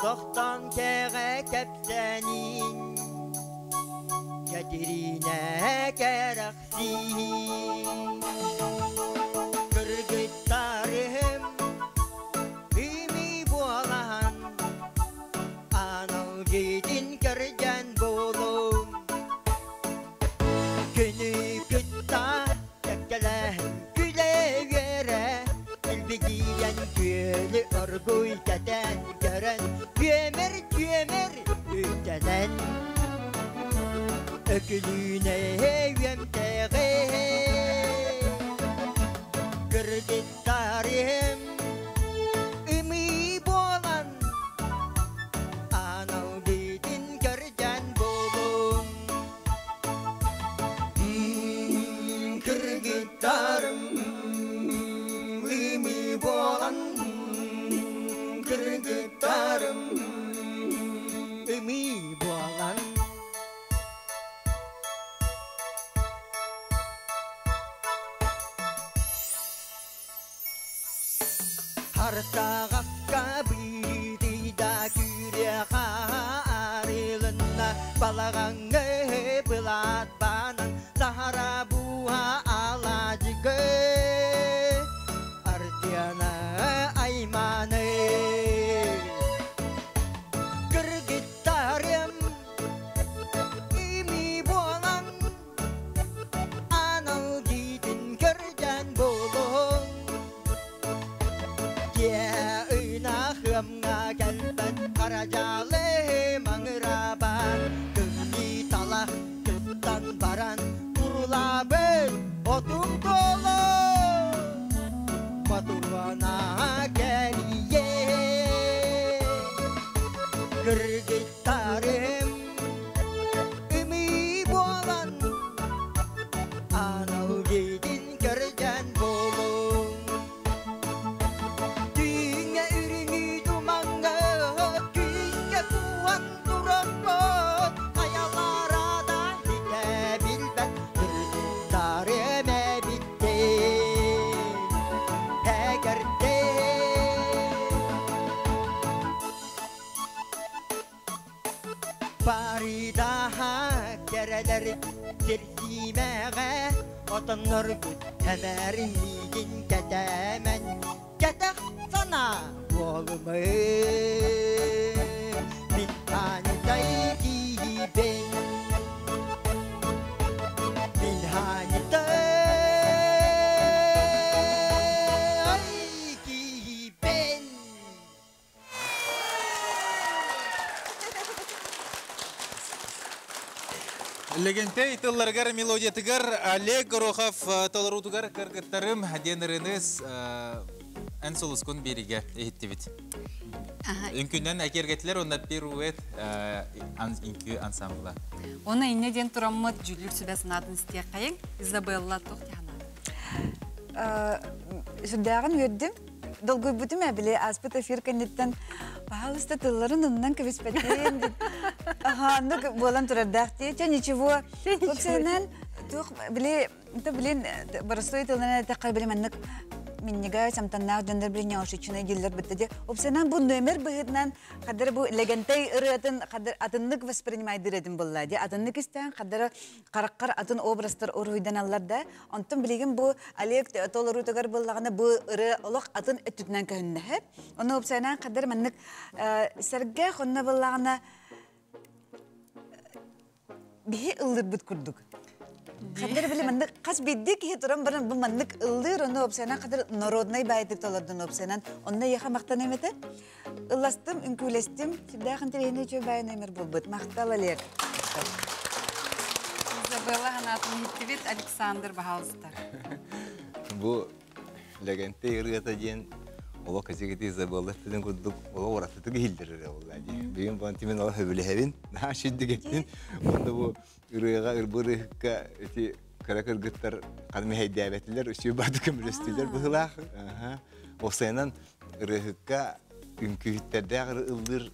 тохтон кэҕэ кэпсэниин Кэтириинэ кэрэхсии Кыргыттарым ими буолаһан. гитин көрдөн буолуҥ. Күнү кытта кэккэлэһэн күлэ-үөрэ, Илбигийэн күөлү оргуй кэтэн көрөн, Күөмэр-күөмэр үктэнэн, Өкүлүүнэ үөмтэҕи Кыргыттарым ымыы буолан, Анал гитин көрдөн буолуҥ. Кыргыттарым ымыы буолан, Кыргыттарым ымыы буолан. Хартаҕаска быытыйда күүрүөхэ арылынна балаҕаҥҥа былаат баанан саһара бууһа алаадьыгы Артыана аймааны Кыргыттарым ими буолан Анал гиитин көрдөөн буолуҥ. Дьиэ ыйнаахыамҥа кэлбэт хара дьаалы маҥыраабар Кыҥныы талах кыттан баран курулаабыт отум туолу Ботуруона кэлиэ Кыргыттарым Ымыы буолан анал гиитин көрдөн буолуҥ. Түүҥҥэ үрүҥү тумаҥҥа күүскэ кууһан турарбыт хайалара да ситэ билбэт кыргыттарым эбиттин эгэрдин. Паридаһа кэрэлэр сирсиимэҕэ отонноргут эмээрин миигин кэтээмэн кэтэх санаа буолумун мин хаантай киһибин мин хаантай киһибин. Легентэй тылларыгар, мелодиятыгар Олег Горохов толоруутугар кыргыттарым диэн ырыыныс эн сулускун биэригэ иһиттибит. Үҥкүнэн экергетилер онна пируэт үҥкүү ансамбла. Оны инне диэн тураммыт дьүүллүүр сүбэ санаатын истиэххэйиҥ. Изабелла туох дии Сүрдээҕин үөрдүм. Долгуйбутум ээ, били ааспыт эфир кэнниттэн пожалуйста тылларын умнан кэбиспэтин аха оннук буолан турардаах дии. Чэ ничего. Уопсайынан туох били блин боростуой тылынан эттэххэ били маннык минньигэс амтаннаах дьоннор били неошичный дииллэр бытта дии. Уопсайынан бу номер быһыытынан хадары бу лэгэнтэй ырыатын хадыр атыннык воспринимайдыр этим буолла дии. Атыннык истээн хадары хараххар атын образтар уруһуйданаллар да. Онтон билигин бу Олег толоруутугар буоллаҕына бу ырыа олох атын өттүтүнэн көһүннэһэ. Ону уопсайынан хаддар маннык сэргэх онно буоллаҕына биһи ыллырбыт курдук. Хаддар били маннык хас биирдии киһи туран баран бу маннык ыллыыр ону уопсайынан хаддар народнай баайдык толордун уопсайынан онно яха махтаныам этэ. Ылластым, үҥкүүлэстим, сүрдээх интэриэһинэй үчүгэй баай номер буолбут. Махтал, Олег. Изабелла санаатын иһиттибит. Александр, баһаалыста. Бу Лэгэнтэй ырыата диэн олох кэчигити Изабелла эппитин курдук олох уратытык иһиллэр ырыа буолла дии. Бүгүн бу антимин олох сөбүлэһэбин. Наһаа шүрдүгэттин. Онно бу ырыаҕа ырбы ырыһыкка ити кыра кыргыттар ханы мэһэйдээбэтилэр, үчүгэй баады көмөлөстүлэр быһыылаах. Осайынан ырыаһыкка үҥкүүһүттэрдээх ыллыыр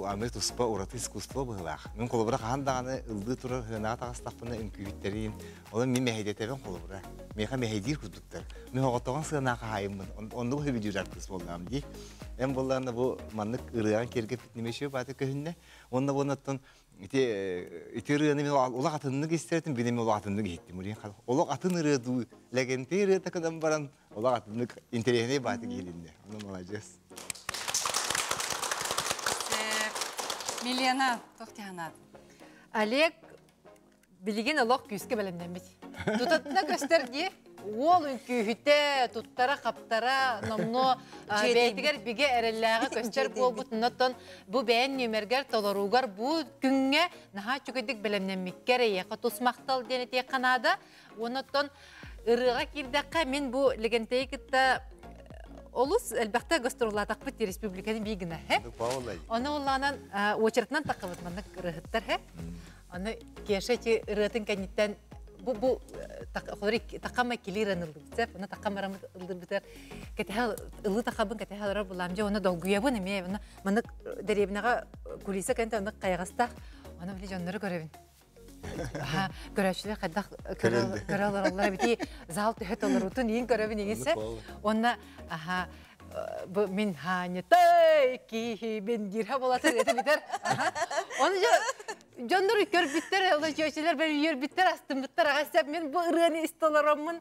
аны туспа ураты искусство быһыылаах. Мин холобура хаһан даҕаны ыллыы турар сыанаҕа таҕыстахпына үҥкүүһүттэриин, онон мин мэһэйдэтэбин холобура. Миэхэ мэһэйдиир курдуктар. Мин оҕотоҕон сыанаҕа хаһаайыммын, оннук сөбүлүүр артыыс буоллаҕым дии. Эн буоллаҕына бу маннык ырыаҕын киэргэппит немешиө баата көһүннэ. Уонна буонаттан Ити ити ырыаны мин олох атыннык истэр этим, билим олох атыннык иһиттим. Олох атын ырыа дуу, лэгэнтэй ырыата кынан баран олох атыннык интэриэһинэй бааты киһилиннэ. Онон маладьыас. Милена, тохтиһанат. Олег билигин олох күүскэ бэлэмнэммит. Тутатына көстөр дии. Уол үҥкүүһүтэ, туттара, хаптара, номно бэйэтигэр бигэ эрэллээҕэ көстөр буолбут. Оннуттан бу бэйэн нүмергэр толоруугар бу күҥҥэ наһаа үчүгэйдик бэлэмнэммиккэр эйиэхэ тус махтал диэн этиэххэ наада. Оннуттан ырыаҕа киирдэххэ мин бу Легентэйи кытта олус элбэхтэ гастроллаатахпыт республиканы биигина хэ. Оны уллаанан очередынан таққабыт маннык ырыһыттар хэ. Аны Кеша ти ырыатын кэнниттэн бу бу тақама килиран ылдыбыт. Оны тақамарам ылдыбытар. Кэтэһэ ылы тақабын кэтэһэ алар булам же оны долгуябын эме оны маннык деревняга кулиса кэнтэ оны кайгастах. Оны били жоннору көрөбүн. Көрөөчүлэр хайдах көрө олороллор бити зал төһө толорутун иин көрөбүн иҥисе. Онна аха бу мин хааньытай киһибин диирһэ болатыр это битер. Оны дьоннор көрбүттэр, ол чөөчүлэр бер үйөрбүттэр, астыммыттар аҕасап мен бу ырыаны истолороммун.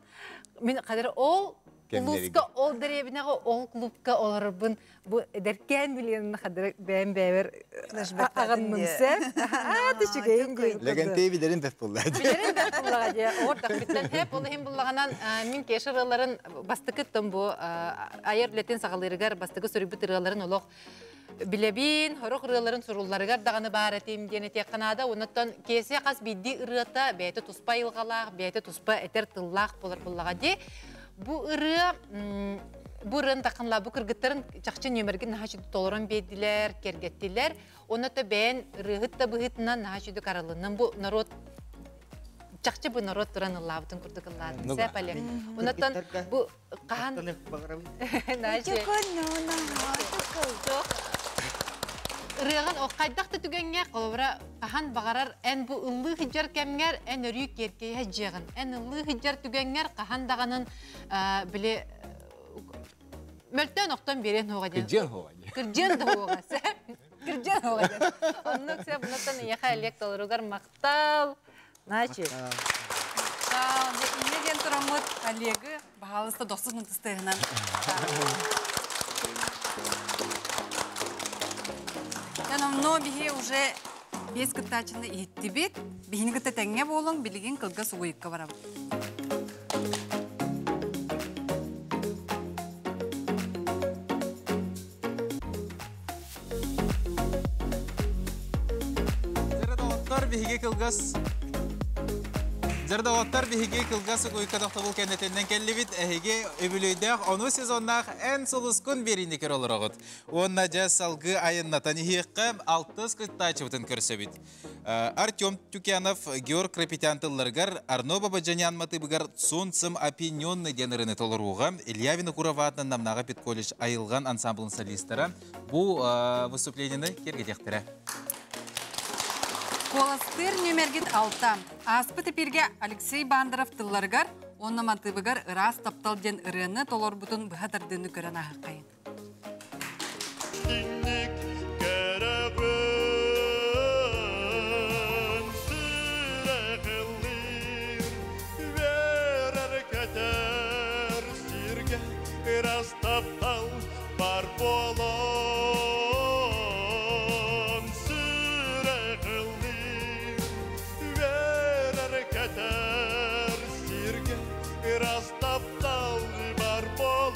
Мин кадыр ол улуска, ол деревняга, ол клубка олорбун бу эдеркән билен хадыр бэм бэбер агынмынсы. А түшүгейин гүйүк. Легенте билерин бэп булла. Билерин бэп булла же. Ор тахбиттен хеп ол хим буллаганан мин кешырыларын бастыкыттым бу айыр билетин сагалырыгар бастыкы сүрүбүт ырыаларын олох билебин, хорох ырыаларын сурулларыгар даганы бар этим диэн этиэкканаада, оннуттан кесе хас бидди ырыата бэйэтэ туспа илгалаах, бэйэтэ туспа этер тыллаах болар буллага ди. Бу ырыа бу ырыан тақынла бу кыргыттарын чахчы нөмерген наһа толорон бедилер, кергеттилер. Онно бэйэн ырыһыт та быһытынан наһа чүдү каралыннан бу народ чахчы бу народ туран ыллаабытын курдук ыллаатын сәп але. Оннуттан бу кахан Ырыаган о кайдахта түгәнгә колобра кахан багарар эн бу ыллы хиджар кемгер эн өрүү керкей хеджегин. Эн ыллы хиджар түгәнгер кахан даганын биле мөлтөн октон берен хога ден. Кырдьан хога. Кырдьан да хога. Кырдьан хога ден. Оннук сә бунаттан яха элек толоругар мактал. Начи. Инне ден турамыт Олегы баһалыста досыз мынтыстыгынан. Но биһи уже бес кыттаачыны иһиттибит. Биһини кытта тэҥҥэ буолуҥ, билигин кылга сугуйукка барабыт. Биһиги кылгас Зардаваттар биһиги кылгас уйка тохтобул кеннетеннен келлибит эһиги үбүлүйдэх ону сезоннах эн сулускун берини кер олорогут. Онна жа салгы айыннатан ихиэккэ алтыс кыттаачыбытын көрсөбүт. Артем Тюкянов, Георг Крапетян тылларгар, Арно Бабаджанян матыбыгар Солнцем опьяненный денырыны толоруға Илья Винокурова атынан Намнага педколледж айылган ансамблын солисттара бу выступлениені кергетектірі. Коластыр нөмергит алта. Аспы тепирге Алексей Бандаров тылларгар, онна матыбыгар ырас таптал ден ырыны толорбутун быхатардыны көрөн ахыққайын. Ырас таптал бар болон сүрәхілдір верер кетер сирге ырас таптал бар болон.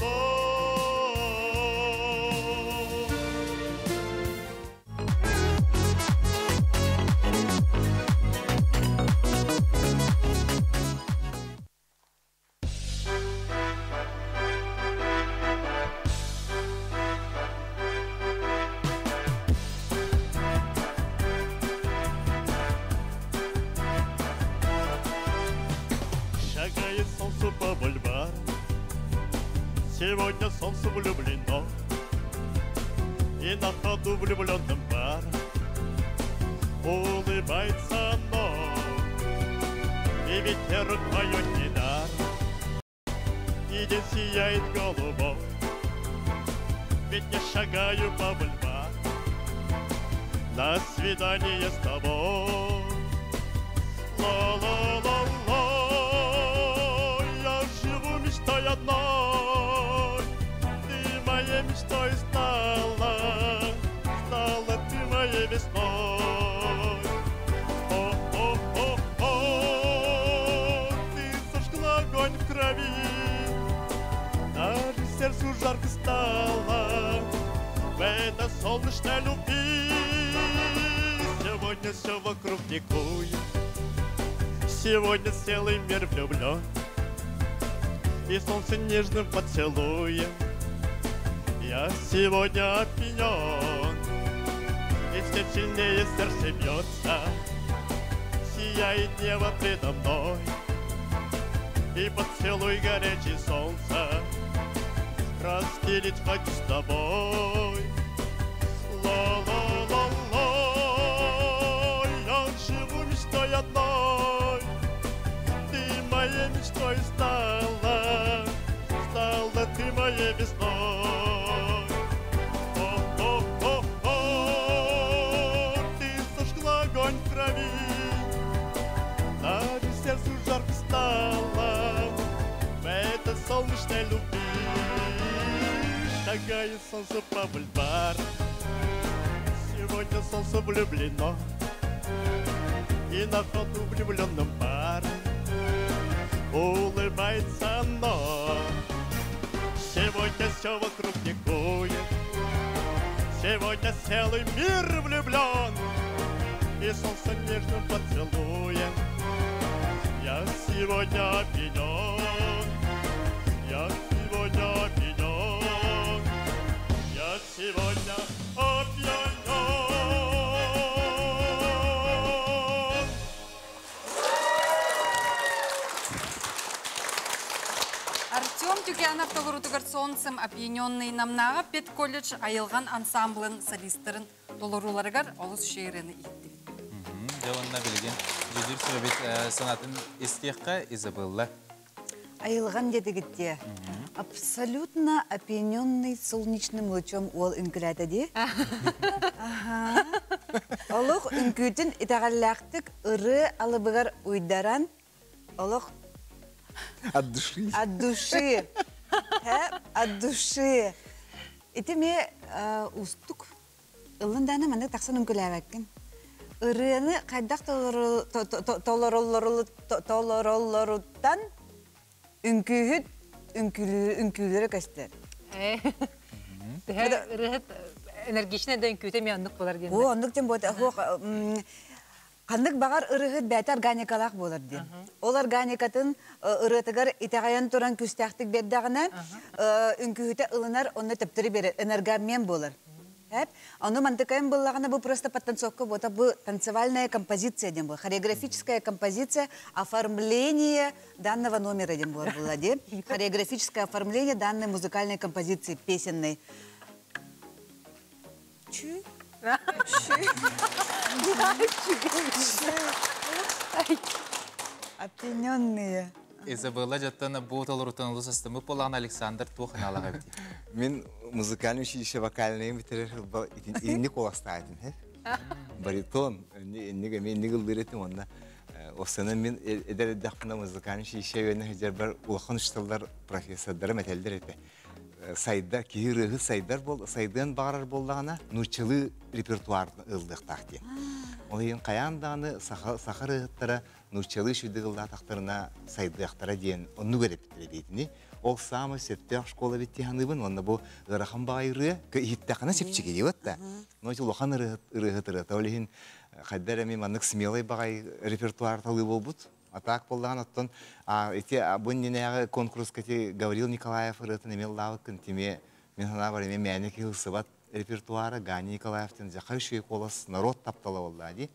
Шагает солнце по бульвару, сегодня солнце влюблено, и на ходу влюбленным паром улыбается оно, и ветерок поет недаром, и день сияет голубой, ведь я шагаю по бульвару на свидание с тобой. Ла-ла-ла-ла, я живу мечтой одной, ты моей мечтой стала, стала ты моей весной. сердцу жарко стало В этой солнечной любви Сегодня все вокруг ликует Сегодня целый мир влюблен И солнце нежным поцелуем Я сегодня опьянен И все сильнее сердце бьется Сияет небо предо мной И поцелуй горячий солнца Разделить хочу с тобой Ла-ла-ла-ла Я живу мечтой одной Ты моей мечтой стала Стала ты моей весной О-о-о-о Ты зажгла огонь в крови На сердцу жарко стало В этой солнечной любви Шагает солнце по бульвару Сегодня солнце влюблено И на ходу влюбленным парам Улыбается оно Сегодня все вокруг ликует Сегодня целый мир влюблен И солнце нежным поцелуем Я сегодня опьянен Я сегодня опьянен Я сегодня опьянен Артем Тюкянов толорутугар солнцем опьяненный намнааҕы педколледж айылҕан ансамблын солистарын толорууларыгар олус шиырыны иһиттибит. Дьэ уонна билигин дьүүллүүр сүбэбит санаатын истиэххэ Изабелла. Айылҕан диэтигит Абсолютно опьяненный солнечным лучом уол үҥкүлээтэ дии. Олох үҥкүүтүн итэҕэллээхтик ырыа алыбыгар уйдаран олох От души. От души. От души. Ити ме устук. Ыллын дааны маннык тахсан үҥкүлээбэккин. Ырыаны хайдах толороллоруттан үҥкүүһүт үҥкүүлэрэ көстөр. Ырыһыт энергичный да үҥкүүтэ эмиэ оннук буолар диэн. О, оннук диэн буолар. Ханнык баҕар ырыһыт бэйэтэ органикалаах буолар диэн. Ол органикатын ырыатыгар итэҕэйэн туран күүстээхтик биэрдэҕинэ, үҥкүүһүтэ ылынар, онно төптөрү биэрэр, энергообмен буолар. Ону мантыкайын буллаҕына бу просто подтанцовка буота бу танцевальная композиция диэн буолар. Хореографическая композиция оформление данного номера диэн буолар буолла дии. Хореографическое оформление данной музыкальной композиции песенной. Чү. Опьяненные. Изабелла дьаттан бу толорутан олус астыммыт буоллаҕына Александр туох аналаах эбитий? Мин музыкальный училище вокальнайын бүтэрэр инник куоластаатым. Баритон, инник эми инник ыллыыр этим уонна Осына мин эдэр эрдэхпинэ музыкальный училище үөнэ сылдьарбар улахан учууталлар профессордарым этэллэр этэ. Сайдар, киһи ырыаһыт сайдар бол, сайдыан баҕарар буоллаҕына, нууччалыы репертуар ыллыахтаах диэн. Ол иһин хайаан даҕаны саха, саха ырыаһыттара нууччалыы үчүгдүк ыллаатахтарына сайдыахтара диэн оннук эрэппиттэрэ диэтини. Ол саамай сөптөөх школа эбит дии саныыбын уонна бу ыарахан баҕайы ырыа иһиттэххинэ чэпчэки диэбит да. Но ити улахан ырыаһыт ырыаһыт ырыата. Ол иһин хайда эрэ эмиэ маннык смелай баҕайы репертуар талыы буолбут. А так буоллаҕына оттон ити бу иннинээҕи конкурска ити Гаврил Николаев ырыатын эмиэ ыллаабыккын тимиэ мин санаабар эмиэ мээнэ киһи ылсыбат репертуара Ганя Николаев диэн дьэ үчүгэй куолас народ таптала буоллаа дии.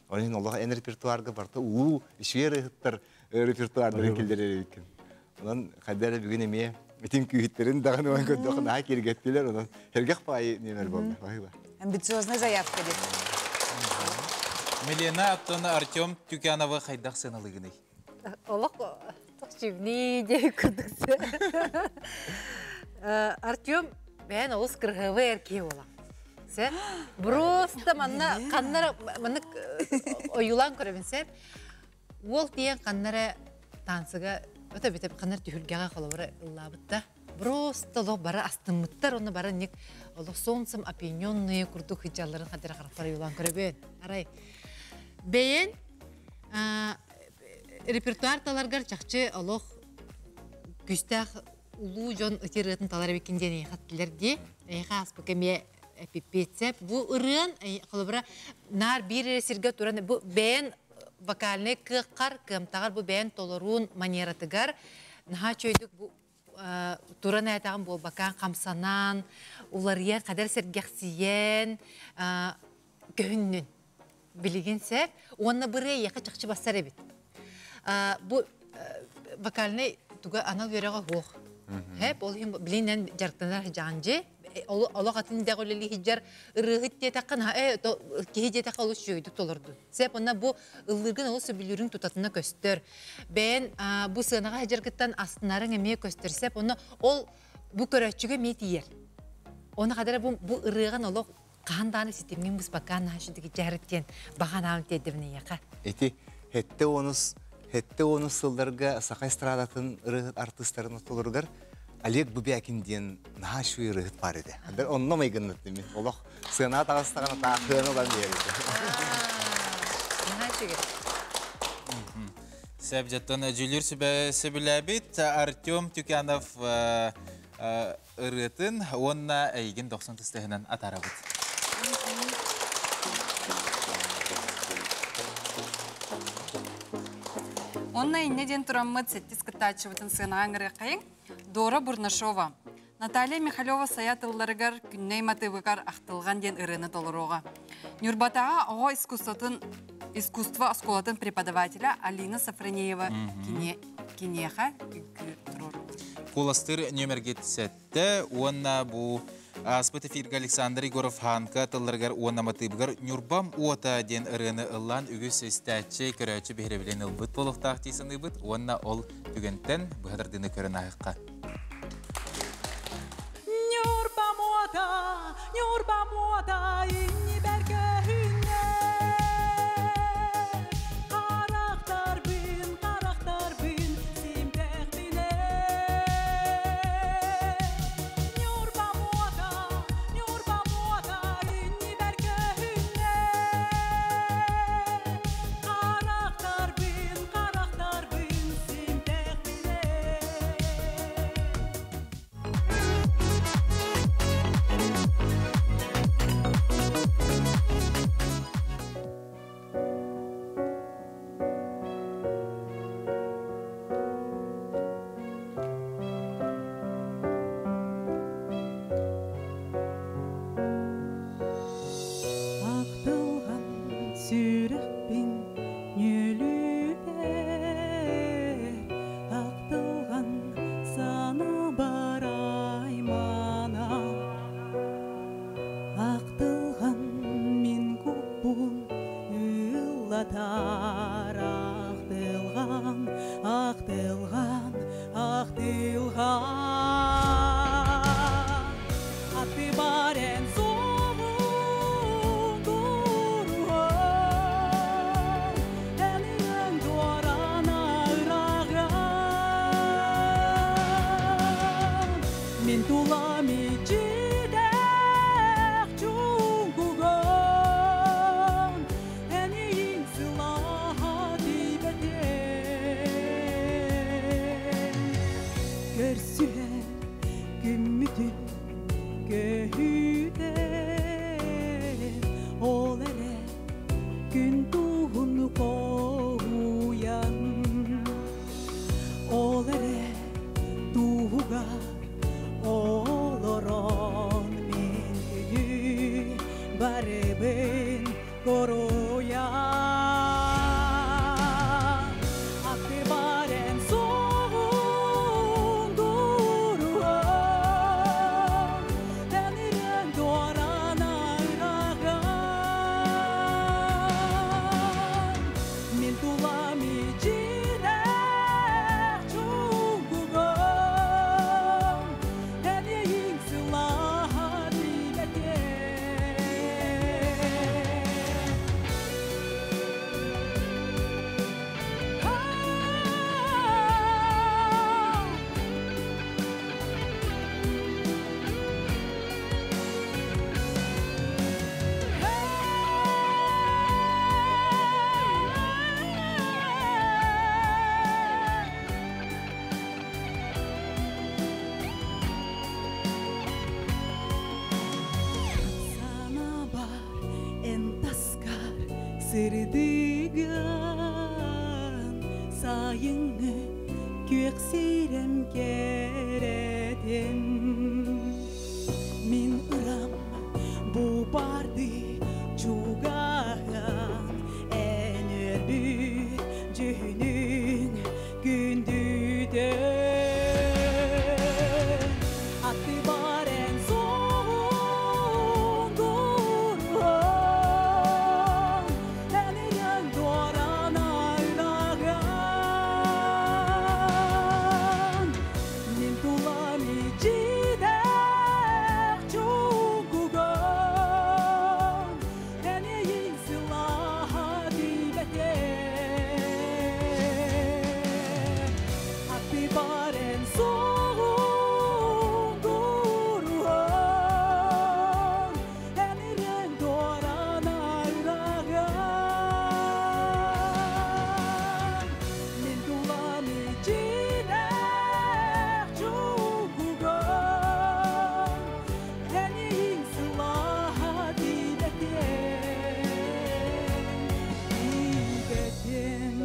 Ол иһин олох эн репертуарга барыта улуу үчүгэй ырыаһыттар репертуардарын киллэрэр эбиккин. Онон хайда эрэ бүгүн эмиэ итин күүһүттэрин даҕаны ылан көрдөххө наһаа киэргэттилэр онон сэргэх баайы нүөмэр буолла. Баһыыба. Амбициозная заявка диэн. Милена оттон Артем Тюкяновы хайдах сыаналыыгыный? Олох чивни диэн курдук Артем бэйэн олус кырһыабай эр киһи буолар. Сэ просто манна ханнара маннык ойуулаан көрөбүн сэ Уол тиийэн ханна эрэ таансыга өтө бүтэ ханна эрэ түһүлгэҕэ холобура ыллаабытта. Просто олох бары астыммыттар, онно бары ник олох солнцем опьяненные курдук сылдьалларын хадара харахпар ойуулаан көрөбүн. Арай бэйэн репертуар таларгар чахчы олох күүстээх улуу дьон ити ырыатын талар эбиккин диэн эйиэхэ эттилэр дии. Эйиэхэ ааспыкка эмиэ эпиппиэтсэп. Бу ырыан, холобура, наар биир эрэ сиргэ туран, бу бэйэн вокальнай кыаххар, кыамтаҕар бу бэйэн толоруун манератыгар наһаа үчүгэйдик бу туран ээтэҕин буолбакаан хамсанан, уларыйан, хадэр сэргэхсийэн, көһүннүн. Билигин сэр уонна бырыа эйиэхэ чахчы бассар эбит. Бу вокальнай туга анал үөрэҕэ суох. Хэп ол иһин билинэн дьарыктанар дьаанжы олох атын идэҕэ үлэлии сылдьар ырыаһыт диэтэххэ киһи диэтэххэ олус үчүгэйдик толордун. Сеп онно бу ыллыыргын олус сөбүлүүрүҥ тутатына көстөр. Бэйэн бу сыанаҕа сылдьаргыттан астынарыҥ эмиэ көстөр. Сеп онно ол бу көрөөччүгэ эмиэ тиийэр. Оны хадара бу бу ырыаҕын олох хаһан даҕаны ситимҥин быспакка наһаа үчүгэй дьарык диэн баҕа санаабын тиэрдэбин эйиэхэ. Ити хетте онус хетте онус сылларга саха эстрадатын ырыаһыт артыыстарын ортолоругар Олег Бубякин диэн наһаа үчүгэй ырыаһыт баар этэ. Онно майгыннаттым мин. Олох сыана таҕыстаҕына таахыаны ылан биэрбитэ. Наһаа үчүгэй. Сөп дьоттон дьүүллүүр сүбэ сөбүлээбит Артем Тюкянов ырыатын уонна эйигин дохсун тыстыһынан атаарабыт. Онна инне диэн тураммыт сэттис кыттааччыбытын сыанаҕа ыҥырыаххайыҥ. Дора Бурнашова. Наталья Михалева сайа тылларыгар Күннэй матыыбыгар ахтылҕан диэн ырыаны толоруоҕа. Ньурбатаҕа оҕо искусствотын искусство оскуолатын преподавателя Алина Сафронеева киниэхэ үҥкүү туруорбут. Куоластыыр нүөмэргит сэттэ уонна бу ааспыт эфиргэ Александр Егоров Ханка тылларыгар уонна матыыбыгар «Ньурбам уота» диэн ырыаны ыллаан үгүс истээччи, көрөөччү биһирэбилин ылбыт буолуохтаах дии саныыбыт уонна ол түгэнтэн быһа тардыыны көрөн ааһыахха. Ньурбам уота, Ньурбам уота, иннибэр көһүннэ. Харахтарбын, харахтарбын симтэхпинэ. Ньурбам уота, Ньурбам уота, иннибэр көһүннэ. Харахтарбын, харахтарбын симтэхпинэ. Ахтылҕан сүрэхпин ньүлүтэр, Ахтылҕан санаабар аймана. Ахтылҕан мин куппун ыллатар, Ахтылҕан, ахтылҕан, ахтылҕан. Аттыбар эн суоҕуҥ туруһан, Эн ырыаҥ дуораана ырааҕыран. Мин тулам иччитэх чуҥкугун, Эн ийиҥ сылааһа тиийбэтин. Көрсүһэр күммүтүн көһүтэр, Ол эрэ күн туһун хоһуйан, Ол эрэ туһугар олорон мин күнү барыбын коруйан. Аттыбар эн суоҕуҥ туруһан, Эн ырыаҥ дуораана ырааҕыран. Мин тулам иччитэх чуҥкугун, Эн иэйиҥ сылааһа тиийбэтин. Сырдыгын сайыҥҥы күөх сирэм кэрэтин. Мин ырам бу барды чугаһын эн өлбүт дьүһүнүн күндүтүн. Аттыбар эн суоҕун туруһан, эн ийэҥ дуоран айдаҕын. Мин тулам иччитэх чуҥкугун, эн эйиҥ сылааһа тиийбэтэ. Аттыбар эн суоҕун туруһан, эн ириэҥ дуоран айдаҕын. Мин тулам иччитэх чуҥкугун, эн эйиҥ сылааһа тиийбэтин, тиийбэтин.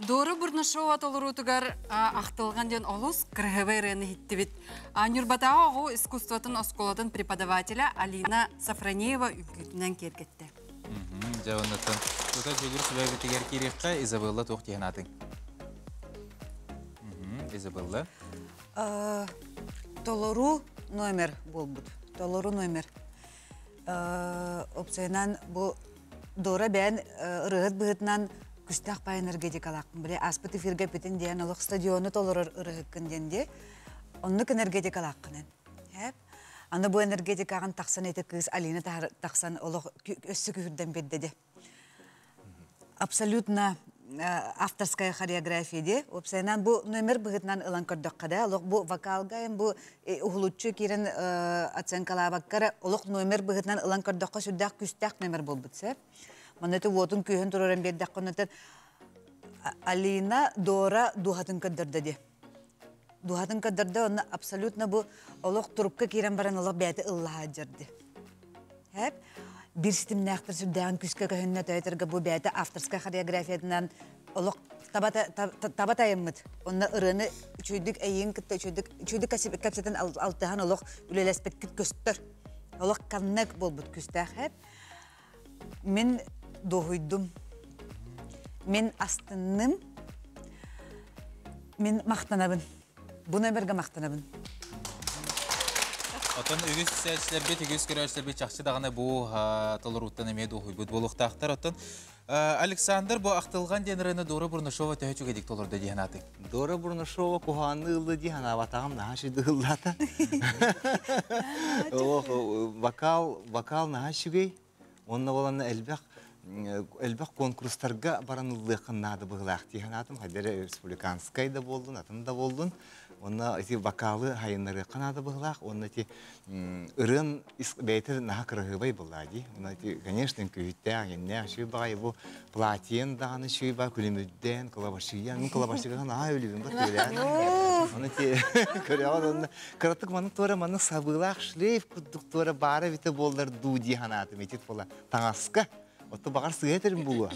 Дора Бурнашова толоруутугар ахтылҕан диэн олус кыраһыабай ырыаны иһиттибит. Ньурбатааҕы оҕо искусствотын оскуолатын преподавателэ Алина Сафронеева үҥкүүтүнэн киэргэттэ. Дьэ, оннуттан тута дьулуур сүбэбитигэр киириэххэ Изабелла туох диэн аатыҥ? Изабелла. Толору номер буолбут. Толору номер. Опсайынан бу Дора бэйэн ырыаһыт быһыытынан күстээх пай энергетикалаахпын. Били ааспыт эфиргэ эппитин диэн олох стадиону толорор ырыаһыккын диэн дии. Оннук энергетикалааххын. Эп. Аны бу энергетикаҕын тахсан ити кыыс Алина тахсан олох өссө күһүрдэн биэрдэ дии. Абсолютно авторская хореография дии. Уопсайынан бу номер быһыытынан ылан көрдөххө да, олох бу вокалга бу уһулуччу киирэн оценкалаабакка олох номер быһыытынан ылан көрдөххө сүрдээх күүстээх номер буолбут сөп. Манна уотун күүһүн тураран биэрдэххэ Алина Дора дууһатын көрдөрдө дии. Дууһатын көрдөрдө, онно абсолютно бу олох турукка киирэн баран олох бэйэтэ ыллаһа дьэрди. Хэп биир ситимнээхтэр сүрдээҕин күүскэ көһүннэ төйөтөргө бу бэйэтэ авторскай хореографиятынан олох таба тайыммыт. Онно ырыаны үчүйдүк эйиин кытта үчүйдүк үчүйдүк кэпсэтэн алтыһан олох үлэлэспиткит көстөр. Олох коннект буолбут күүстээх хэп. Мин дуоһуйдум. Мин астынным. Мин махтанабын. Бу номерга махтанабын. Отон үгүс сэрсэрбит, үгүс көрөөччүлэрбит чахчы даҕаны бу толорууттан эмиэ дуоһуйбут буолуохтаахтар. Оттон Александр бу ахтылҕан диэн ырыаны Дора Бурнашова төһө үчүгэйдик толордо дии санаатыҥ? Дора Бурнашова куһаҕанны ылла дии санаабатаҕым наһаа үчүгэй ыллаата. Олох вокал, вокал наһаа үчүгэй. Онно буоланна элбэх элбэх конкурстарга баран ыллыаххын наада быһыылаах дии санаатым. Хайда эрэ республиканскай да буоллун, атын да буоллун. Онно ити вокалы хайыннарыахха наада быһыылаах. Уонна ити ырыан бэйэтэ наһаа кыраһыабай буоллаа дии. Онно ити, конечно, үҥкүүһүттээх, иннээх үчүгэй баҕайы бу платьен даҕаны үчүгэй баа күлүмүрдээн, кылабачыйан, мин кылабачыйга наһаа өлүбүн бат түөлээн. Оны ити көрөҕөр онно кыратык маны туора маны сабыылаах шлейф курдук туора баара эбитэ буоллар дуу дии санаатым ити буола таҥаска. Отто баҕар сыыһа этэрим буолуо.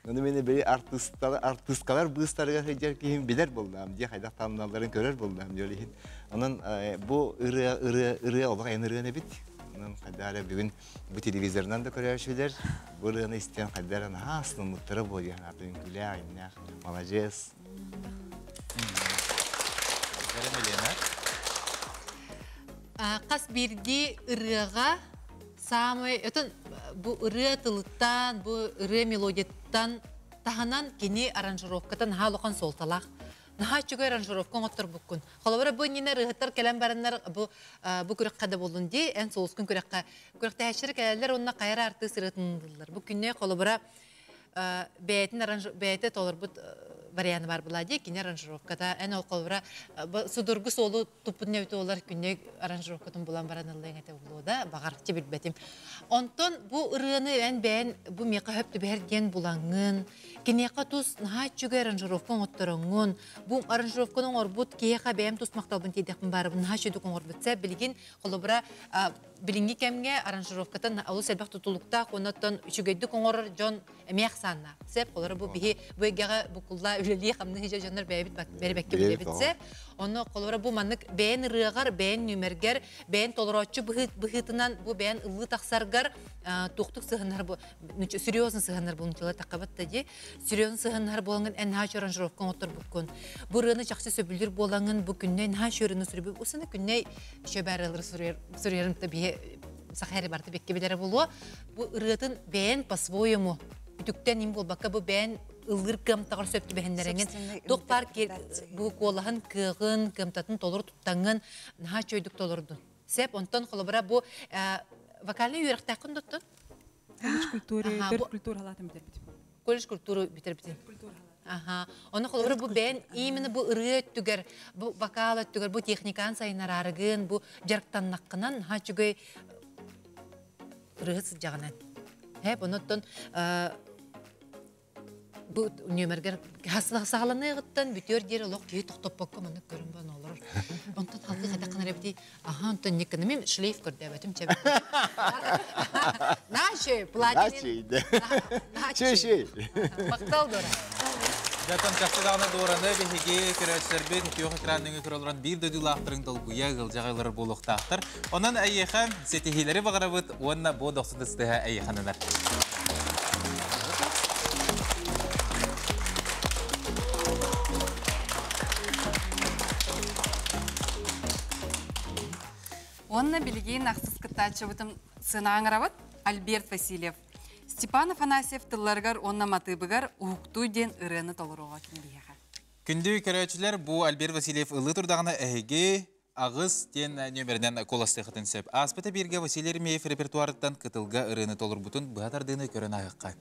Ону мин били артыыстар, артыыскалар быыстарыгар сылдьар киһим билэр буоллаам дии, хайдах таҥналларын көрөр буоллаам диэн иһин. Онон бу ырыа, ырыа, ырыа олох эн ырыан эбит. Онон хайдах эрэ бүгүн бу телевизорынан да көрөөччүлэр бу ырыаны истэн хайдах эрэ наһаа астыммыттара буолуо дии санаатым. Үҥкүүлээх, иннээх, маладьыас. Хас биирдии ырыаҕа саамай өтөн бу ырыа тылыттан, бу ырыа мелодияттан таһынан кини аранжировката наһаа улахан суолталаах. Наһаа үчүгэй аранжировка оҥотторбуккун. Холобура, бу иннинэ ырыаһыттар кэлэн бараннар бу бу күрэххэ да буоллун дии, эн соҕускун күрэххэ күрэхтэһээччилэр кэлэллэр уонна хайа эрэ артыыс ырыатын ыллылар. Бу күннэ холобура бэйэтин аранж бэйэтэ толорбут вариант бар була ди, кини аранжировката, эн ол колбура судургу солу туппут нөбүтэ олар күннө аранжировкатын булан баран ыллыҥ этэ булуо да, бағар билбетим. Онтон бу ырыаны эн бэйэн бу миэхэ хөп түбэһэр диэн булаҥҥын, киниэхэ тус наһаа үчүгэй аранжировка оҥоттороҥҥун, бу аранжировканы оҥорбут киһиэхэ бэйэм тус махталбын тиэрдэхпин баарыбын наһаа үчүгүйдүк оҥорбут. Сэ билигин холобура билиҥҥи кэмҥэ аранжировкатын олус элбэх тутулуктаах, оннуттан үчүгэйдик оҥорор дьон эмиэ ахсааннаах. Сеп, олору бу биһи бу эйгэҕэ букулла үлэлии хамныы сылдьар дьоннор бэйэбит бэрбэккэ билэбит сеп. Онно холобура бу маннык бэйэн ырыаҕар, бэйэн нүмергэр, бэйэн толорооччу быһыытынан бу бэйэн ыллыы тахсаргар туохтук сыһыннар бу серьезно сыһыннар бу нучала тақабат да ди серьезно сыһыннар буолаҥын эн наһаа аранжировка оҥотторбуккун. Бу ырыаны чахчы сөбүлүүр буолаҥын бу күннэй наһаа шөрүнү сүрүбү усаны күннэй шөбәрелер суруйарым та биһи сахари барты бекке билere булуо. Бу ырыатын бэйэн по-своему үтүктэн им буолбакка бу бэйэн ыллыр кыамтаҕар сөп түбэһиннэрэҥин туох баар бу куолаһын кыаҕын кыамтатын толору туттаҥҥын наһаа чөйдүк толордун. Сеп, онтон холобура бу вокальный үөрэхтээххин доттун? Колледж культуры, төрт культура халаатын бүтербитим. Колледж культуры бүтербитин. Аха. Оны холобура бу бэйэн именно бу ырыа өттүгэр, бу вокал өттүгэр, бу техникаан сайынараарыгын, бу дьарыктаннаххынан наһаа үчүгэй ырыа сылдьаҕынан. Хэп, онуттан бу нүөмэргэр саҕаланыаҕыттан бүтүөр диэри олох киһи тохтоппокко маннык көрөн баран олорор. Онтон халгы хайдах гынар эбитий? Аха, онтон никкыны мин шлейф көрдөөбөтүм чэбит. Наши платин. Наши. Шей. Мактал дора. Жатын чахчыдаҕына дуораны биһиги көрөөччүлэрбит күөх экран нөҥүө көрө олорон биир дойдулаахтарын долгуйа ыалдьаҕайлар буолуохтаахтар. Онон эйиэхэ ситиһиилэри баҕарабыт уонна бу дохсун ыстыһа эйиэхэнэнэр. Уонна билигин ахсыс кыттааччыбытын сынааңырабыт Альберт Васильев. Степан Афанасьев тылларыгар уонна матыыбыгар «Уһуктуу» диэн ырыаны толоруоҕа биһиэхэ. Күндү көрөөччүлэр, бу Альберт Васильев ылыы турдаҕына эһиги аҕыс диэн нүөмэринэн куоластыаххытын сөп. Ааспыта бииргэ Василий Еремеев репертуарыттан кытылга ырыаны толорбутун быһа тардыыны көрөн ааһыахха.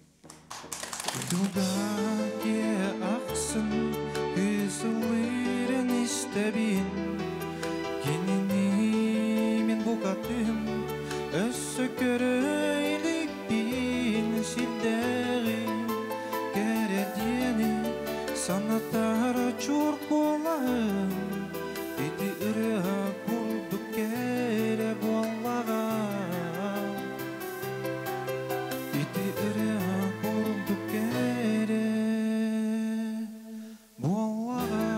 Кытылга ахсын кысылырын истэбин, кинини мин букатым, өссө көрө иликпин сирдээҕи кэрэ диэни санатар чур буолаһын, ити ырыа курдук кэрэ буоллаҕа. Ити ырыа курдук кэрэ буоллаҕа.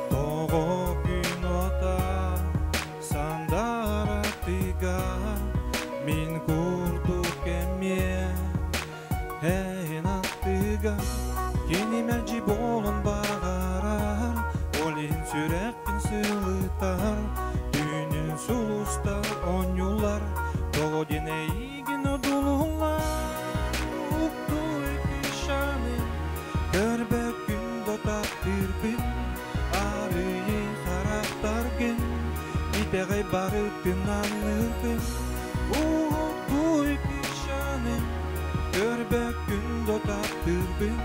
Тоҕо күн ото сандаратыга мин курдук эмиэ эн аттыга кини мэлдьи буолан баҕарар, ол иһин сүрэхпин сылытар, түүнүн сулустар оонньуулар, тоҕо диэн эйигин одуулуулар. Уктуй кышаны көрбөккүн да таптыырбын, арыйы харахтаргын итэҕэй барытын аныырбын. Уктуй кышаны көрбөккүн да таптыырбын,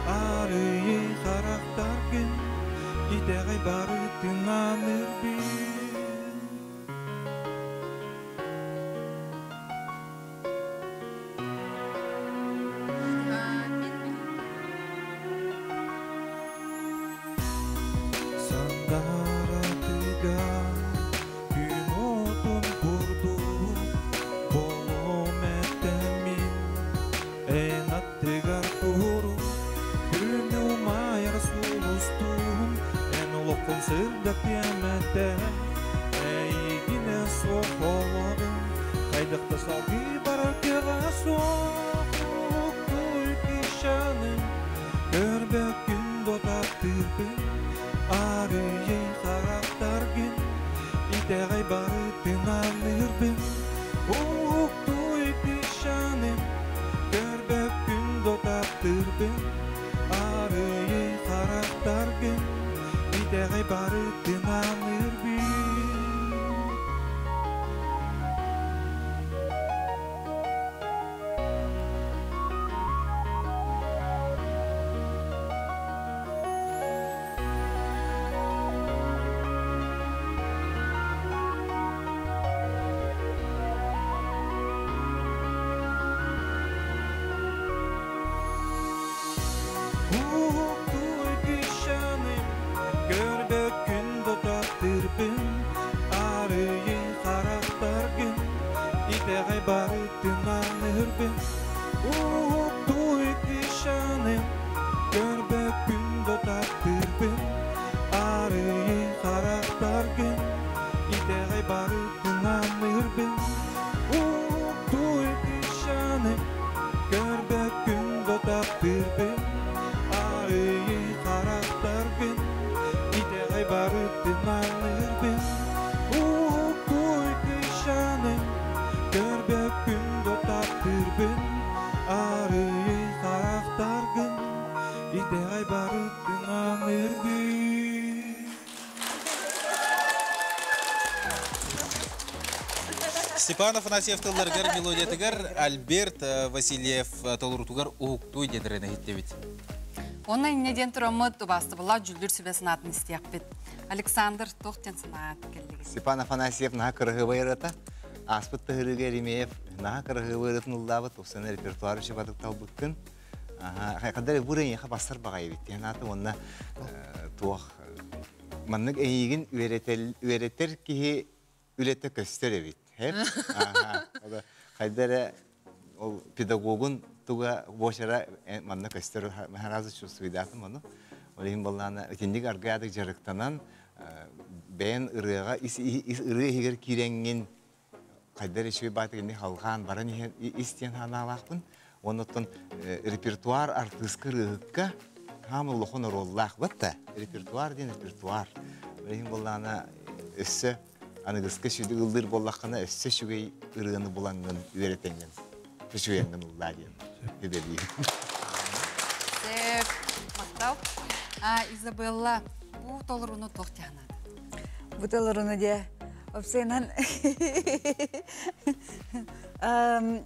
арыйы харахтаргын итэҕэй барытын аныырбын. Сандаратыга күн отун курдук болом этэммин эн аттыгар куру күн умайар сулустуум эн олоххун сырдат диэмэтэ эйигинэ суох олоҕум хайдах да салгыы барар кыаҕа суох Уһуктууй кыысчааным Көрбөккүн да таптыырбын Арыйый харахтаргын Итэҕэй барытын аныырбын Уһуктууй кыысчааным Көрбөккүн да таптыырбын Арыйый харахтаргын Итэҕэй барытын аныырбын Уһуктууй кыысчааным, көрбөккүн да таптыырбын, арыйын харахтаргын, итэҕэй барытын аныырбын. Уһуктууй кыысчааным, көрбөккүн да таптыырбын, арыйын харахтаргын, итэҕэй барытын аныырбын. Уһуктууй кыысчааным, көрбөккүн да таптыырбын, арыйын харахтаргын, итэҕэй барытын аныырбын. Уһуктууй кыысчааным, көрбөккүн да таптыырбын, арыйын харахтаргын, итэҕэй барытын аныырбын. Степан Афанасьев тылларыгар мелодиятыгар Альберт Васильев толорутугар уһуктуй диэн иһиттибит. Онно инне диэн тураммыт убаастабыллаах дьүүллүүр сүбэ санаатын истиэхпит. Александр туох диэн санаат кэллигит? Степан Афанасьев наһаа кыраһыабай ырыата. Ааспыт тыһырыыга Еремеев наһаа кыраһыабай ырыатын ыллаабыт, устана репертуар үчүгэй талбыккын. Хаддар бу ырыа бассар баҕайы эбит диэн аата уонна туох маннык эйигин үөрэтэр киһи үлэтэ көстөр эбит. Хайда эрэ ол педагогун туга буочара манна көстөр сразу чувствуйдаатым ону. Ол иһин буоллаана итинник аргыйаадык дьарыктанан бэйэн ырыаҕа ис ырыа иһигэр киирэҥҥин хайда эрэ үчүгэй баатык инник халҕаан баран иһэн ис диэн санаалаахпын. Оннуттан репертуар артыыска ырыаһыкка хаам улахан оруоллаах батта. Репертуар диэн репертуар. Ол иһин буоллаана өссө аныгыска сүдү ыллыыр буоллаххына өссө үчүгэй ырыаны булаҥҥын үөрэтэҥҥин үчүгэйҥин ыллаа диэн сүбэлиир. Сөп, махтал. Изабелла, бу толоруну туох тиһанаат? Бу толоруну дьэ опсайынан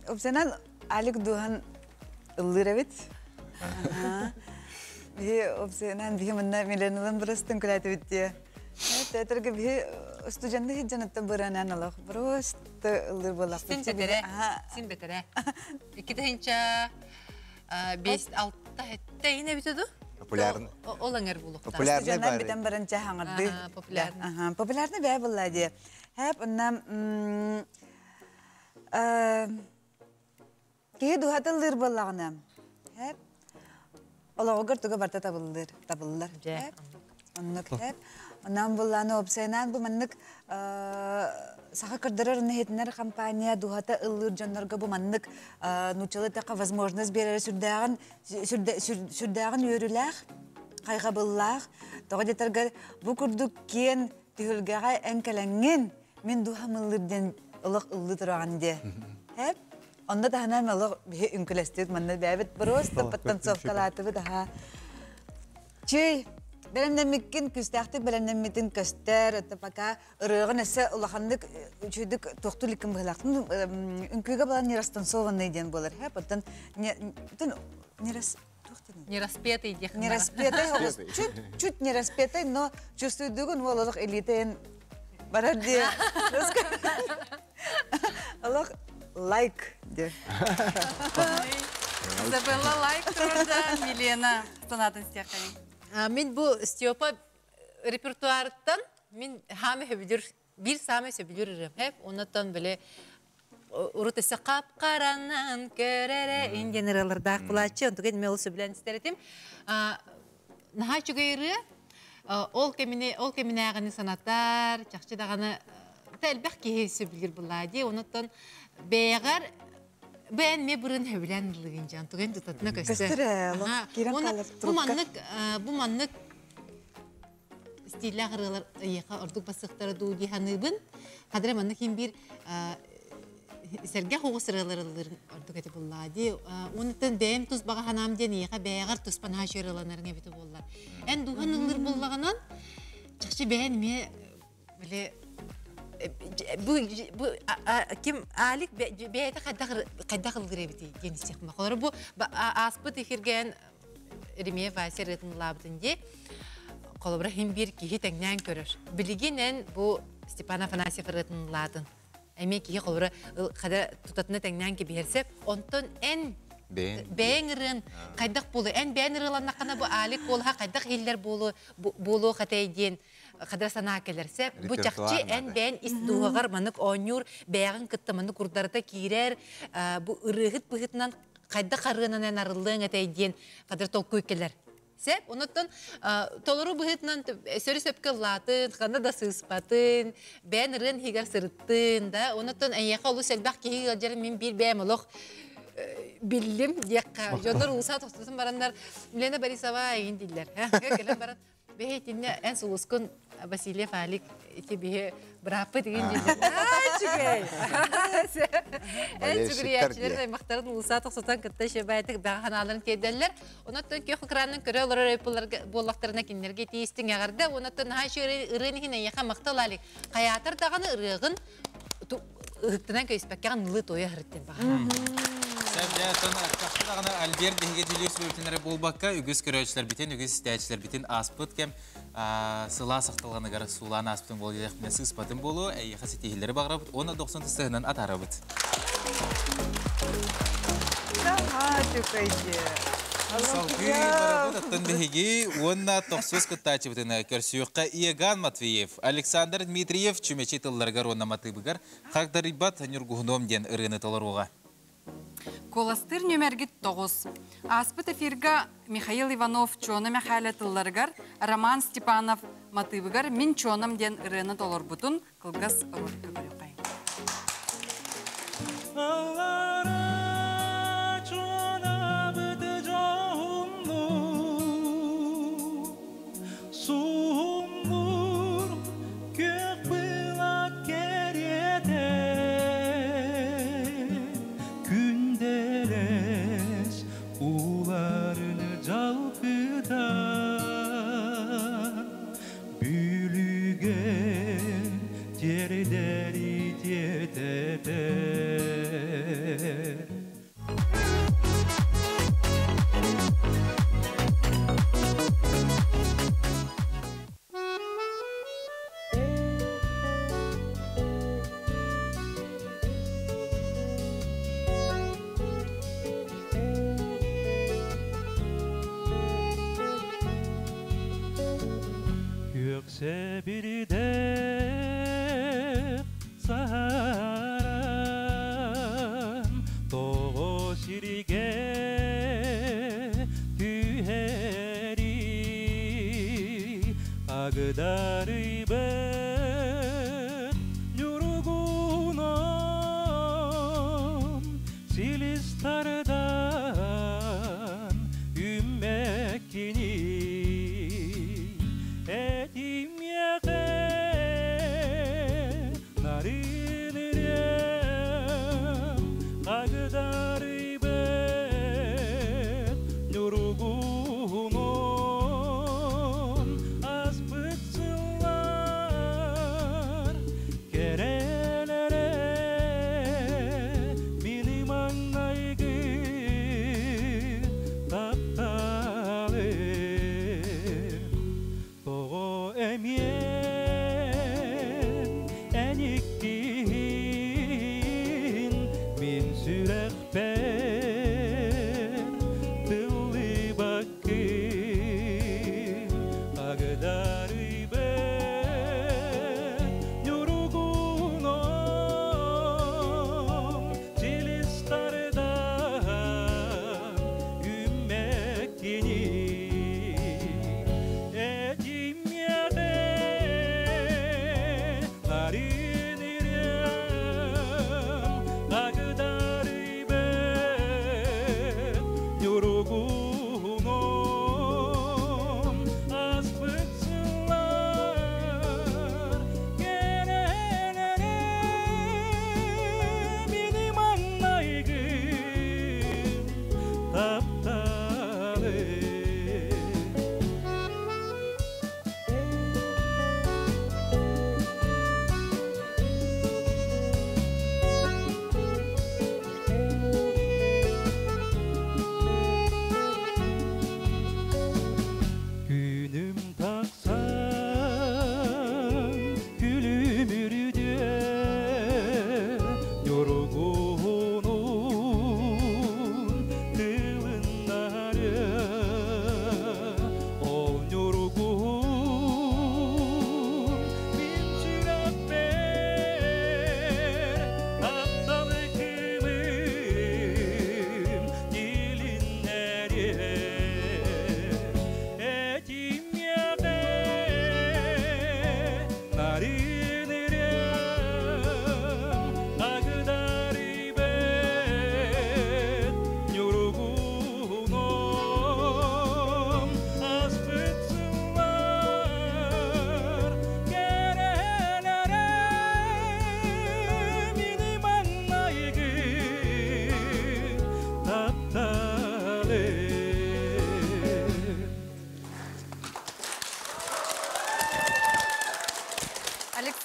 опсайынан Алик Духан ыллыыр эбит. Биһи опсайынан биһи мынна Миленылын бырастын күлээтибит дии. Театрга биһи студенты хиджанаттан быранан алах просто ыллыр буоллахпыт. Син бэтэре. Син бэтэре. Икки тыһынча бес алта хетте ине битэ ду? Популярный. Ол аңар булуктар. Популярный Студеннар бары. битен баран чахаңарды. Популярный. Популярный бෑ булла дии. Хэп онна киһи дууһата ыллыыр буоллаҕына, хэп олоҕугар туга барта табыллыр, табыллар. Хэп оннук хэп. Онон буллааны уопсайынан бу маннык саха көрдөрөр иһитинэр компания дууһата ыллыыр дьоннорго бу маннык нууччалыы эттэххэ возможность биэрэрэ сүрдээҕин сүрдээҕин үөрүүлээх, хайҕабыллаах. Тоҕо диэтэргэр бу курдук киэн түһүлгэҕэ эн кэлэҥҥин мин дууһам ыллыыр диэн олох ыллыы тураҕын диэ. Хэп Онно таһынан олох биһи үҥкүлэстибит манна бэйэбит просто подтанцовкалаатыбыт аха. Чүй, бэлэмнэммиккин күүстээхтик бэлэмнэммитин көстөр, это пока ырыаҕын өссө улаханнык үчүгдүк туохтуу иликкин быһыылаахтын үҥкүүгэ балан нерастанцованный диэн буолар һэ, оттон не Не распетый диэх. Не распетый, чуть чуть не распетый, но чувствуйдугун уол олох илиитин барар диэ. Олох лайк диэ. Изабелла лайк турда, Милена санаатын истиэххэйин. Мин бу Степа репертуарыттан мин хаамы сөбүлүр биир саамай сөбүлүүр ырыам. Хэп оннотон биле урут өссө кап-каранан көрөрө индиан ырыалардаах булааччы, онтуга мен ол сөбүлээн истэр этим. Наһаа үчүгэй ырыа. Ол кэмини ол кэминээҕини санатар, чахчы даҕаны элбэх киһи сөбүлүүр булаа дии. Онуттан бэйэҕэр Бээн ме бырын хөбүлэн ылыгын жан туген тутатына көстөр. Көстөр, кирен калар Бу маннык бу маннык стиллээх ырыалар ыйыха ордук басыктара дуу дии ханыыбын. Хадра маннык хин бир сэргэ хоҕус ырыалар ыллырын ордук эти буллаа ди. Онуттан бэйэм тус баҕа ханаам диэн ыйыха бэйэҕэр туспан хаачы ырыаланарың эбити буоллар. Эн духан ыллыр буллагынан чахчы бэйэн эмиэ били бу бу ким Алик бэйэтэ хайдах хайдах ыллыр эбитий диэн истиэхпин. Холоро бу ааспыт эфиргэн Ремия Вася ырыатын ылаабытын дии. Холобура хин биир киһи тэҥнээн көрөр. Билигин эн бу Степан Афанасьев ырыатын ылаатын. Эмиэ киһи холобура хада тутатына тэҥнээн кэбиһэрсэ. Онтон эн бэйэҥ ырыан хайдах буолу эн бэйэн ырыаланнаххына бу Алик куолаһа хайдах иһиллэр буолу буолуох этэй диэн хадра санаа кэлэрсэ бу чахчы эн бэйэн ис дууһаҕар маннык оонньуур бэйэҕин кытта маннык курдарыта киирэр бу ырыаһыт быһыытынан хайдах арыанан эн арыллыаҥ этэй диэн хадыр толкуй кэлэр. Сеп, онуттан толору быһыытынан сөрү сөпкө ыллаатын, ханна да сыыспатын, бэйэн ырыан иһигэр сырыттын, да, онуттан эйиэхэ олус элбэх киһи ыалдьарын мин биир бэйэм олох биллим диэххэ. Дьоннор ууса тохтотун бараннар Лена Борисова эйин дииллэр. Кэлэн баран Бэһитинне эн сулускун Васильев Алик ити биһи бырааппыт игин дииллэр. Үчүгэй. Эн сүгүрүйээччилэр аймахтарын улуса тохсотон кытта шебайтык баҕа ханааларын тиэрдэллэр. Онон күөх экранын көрө олорор буоллахтарына кинилэргэ тиистиҥ эҕэрдэ. Онон наһаа үчүгэй ырыан иһин эйиэхэ махтал Алик. Хайаатар даҕаны ырыаҕын ыһыктынан көйүспэккэҕин ылыы туойа сырыттын баҕа. Сәбдәтон чахчы даҕаны Альберт биһиги дьүүллүүр сүбэбитин эрэ буолбакка, үгүс көрөөччүлэрбитин, үгүс истээччилэрбитин ааспыт кэм сылаас ахтылҕаныгар суулаан ааспытын буолуо диэхпинэ сыыспатын буолуо, эйиэхэ ситиһиилэри баҕарабыт уонна дохсун тыстыһынан атаарабыт. Салгыы барабыт оттон биһиги уонна тохсус кыттааччыбытын көрсүөххэ Иоган Матвеев, Александр Дмитриев чүмэчи тылларыгар уонна матыыбыгар Хагдарыйбат Ньургуһунуом диэн ырыаны толоруоҕа. Куоластыыр нүмергит 9. Ааспыт эфирга Михаил Иванов Чуона Мэхээлэ тылларыгар Роман Степанов матыыбыгар Мин Чуонам диэн ырыаны толорбутун кылгас роликка көрүөххэйиҥ. Аллара чуонабыт дьоһуннук, суһумнуур күөх былат кэриэтэ күндэлэс ууларын дьалкыта Бүлүүгэ тиэрдэри тиэтэтэ. Күөксэ биридэх саһаран тоҕо сиригэ түһэри агдарыйбыт ньургунан силис тардан үммэккини этимиэхэ нарын ырыам агдарыйбыт ньургуһунун аспыт сыллар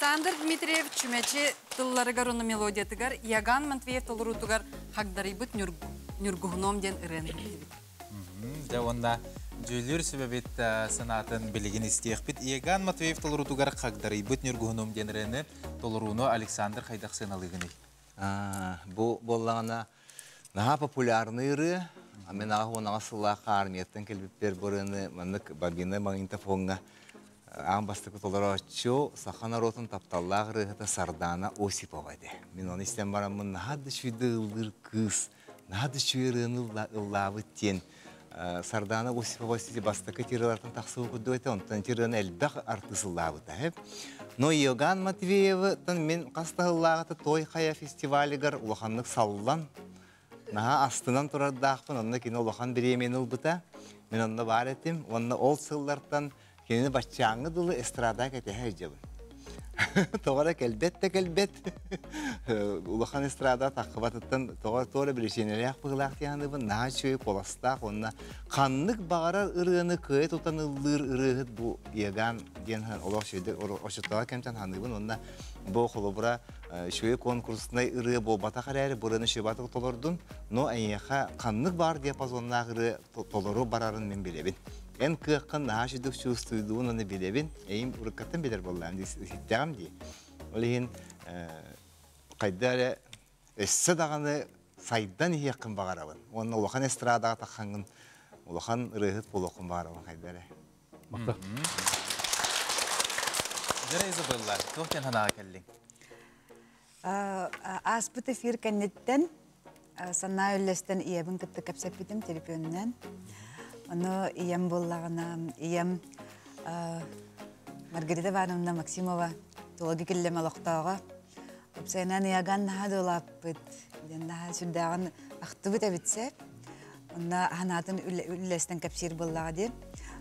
Александр Дмитриев чүмэчи тылларыгар уонна мелодиятыгар Иоганн Матвеев толоруутугар Хагдарыйбыт Ньургуһунуом диэн ырыаны иһиттибит. Дьэ уонна дьүүллүүр сүбэбит санаатын билигин истиэхпит. Иоганн Матвеев толоруутугар Хагдарыйбыт Ньургуһунуом диэн ырыаны толорууну Александр хайдах сыаналыыгыный? Бу буоллаҕына наһаа популярный ырыа. Мен аҕа уон сыллаахха армияттан кэлбиппэр бу ырыаны маннык бобина магнитофоҥҥа аан бастакы толорооччу саха норуотун тапталлаах ырыаһыта Сардаана Осипова этэ. Мин ону истэн бараммын наһаа да үчүгэй ыллыыр кыыс, наһаа да үчүгэй ырыаны ыллаабыт диэн Сардаана Осипова бастакы тиралартан тахсыбыт курдук этэ, онтон тираны элбэх артыыс ыллаабыта. Но Иоганн Матвеевыттан мин хас да сыллааҕыта Той Хайа фестивалыгар улаханнык саллан, наһаа астынан турардаахпын, онно кини улахан бириэмийэни ылбыта. Мин онно баар этим. Уонна ол сыллартан Кинини баччааҥҥы дылы эстрада кэтэһэ сылдьабын. Тоҕо эрэ кэлбэт да кэлбэт. Улахан эстрада таххыбатыттан тоҕо туора биричиинэлээх быһыылаах дии саныыбын. Наһаа үчүгэй куоластаах уонна ханнык баҕарар ырыаны кыайа тутан ыллыыр ырыаһыт бу Иоганн диэн олох үчүгэйдик оччотооҕу кэмтэн саныыбын уонна бу холобура үчүгэй конкурснай ырыа буолбатах эрээри бу ырыаны үчүгэй толордун, но эйиэхэ ханнык баар диапазоннаах ырыа толору барарын мин билэбин. Эн кыаххын наһаа сүдүк чувствуйдуун аны билэбин. Эйим уруккаттан билэр буоллаҕым дии ситтэҕим дии. Ол иһин хайда эрэ өссө даҕаны сайдан иһиэххин баҕарабын. Уонна улахан эстрадаҕа таххаҥҥын улахан ырыаһыт буолуоххун баҕарабын хайда эрэ. Махтал. Дьэрэ Изабелла, туох диэн санааҕа кэллиҥ? Ааспыт эфир кэнниттэн санаа үллэстэн ийэбин кытта кэпсэппитим телефонунан. Ону ийэм буоллаҕына, ийэм Маргарита Ивановна Максимова Тулагы Киллэм олохтооҕо. Уопсайынан Иоганн наһаа да улааппыт, диэн наһаа сүрдээҕин ахтыбыт эбит сөп. Онно санаатын үллэстэн кэпсиир буоллаҕа дии.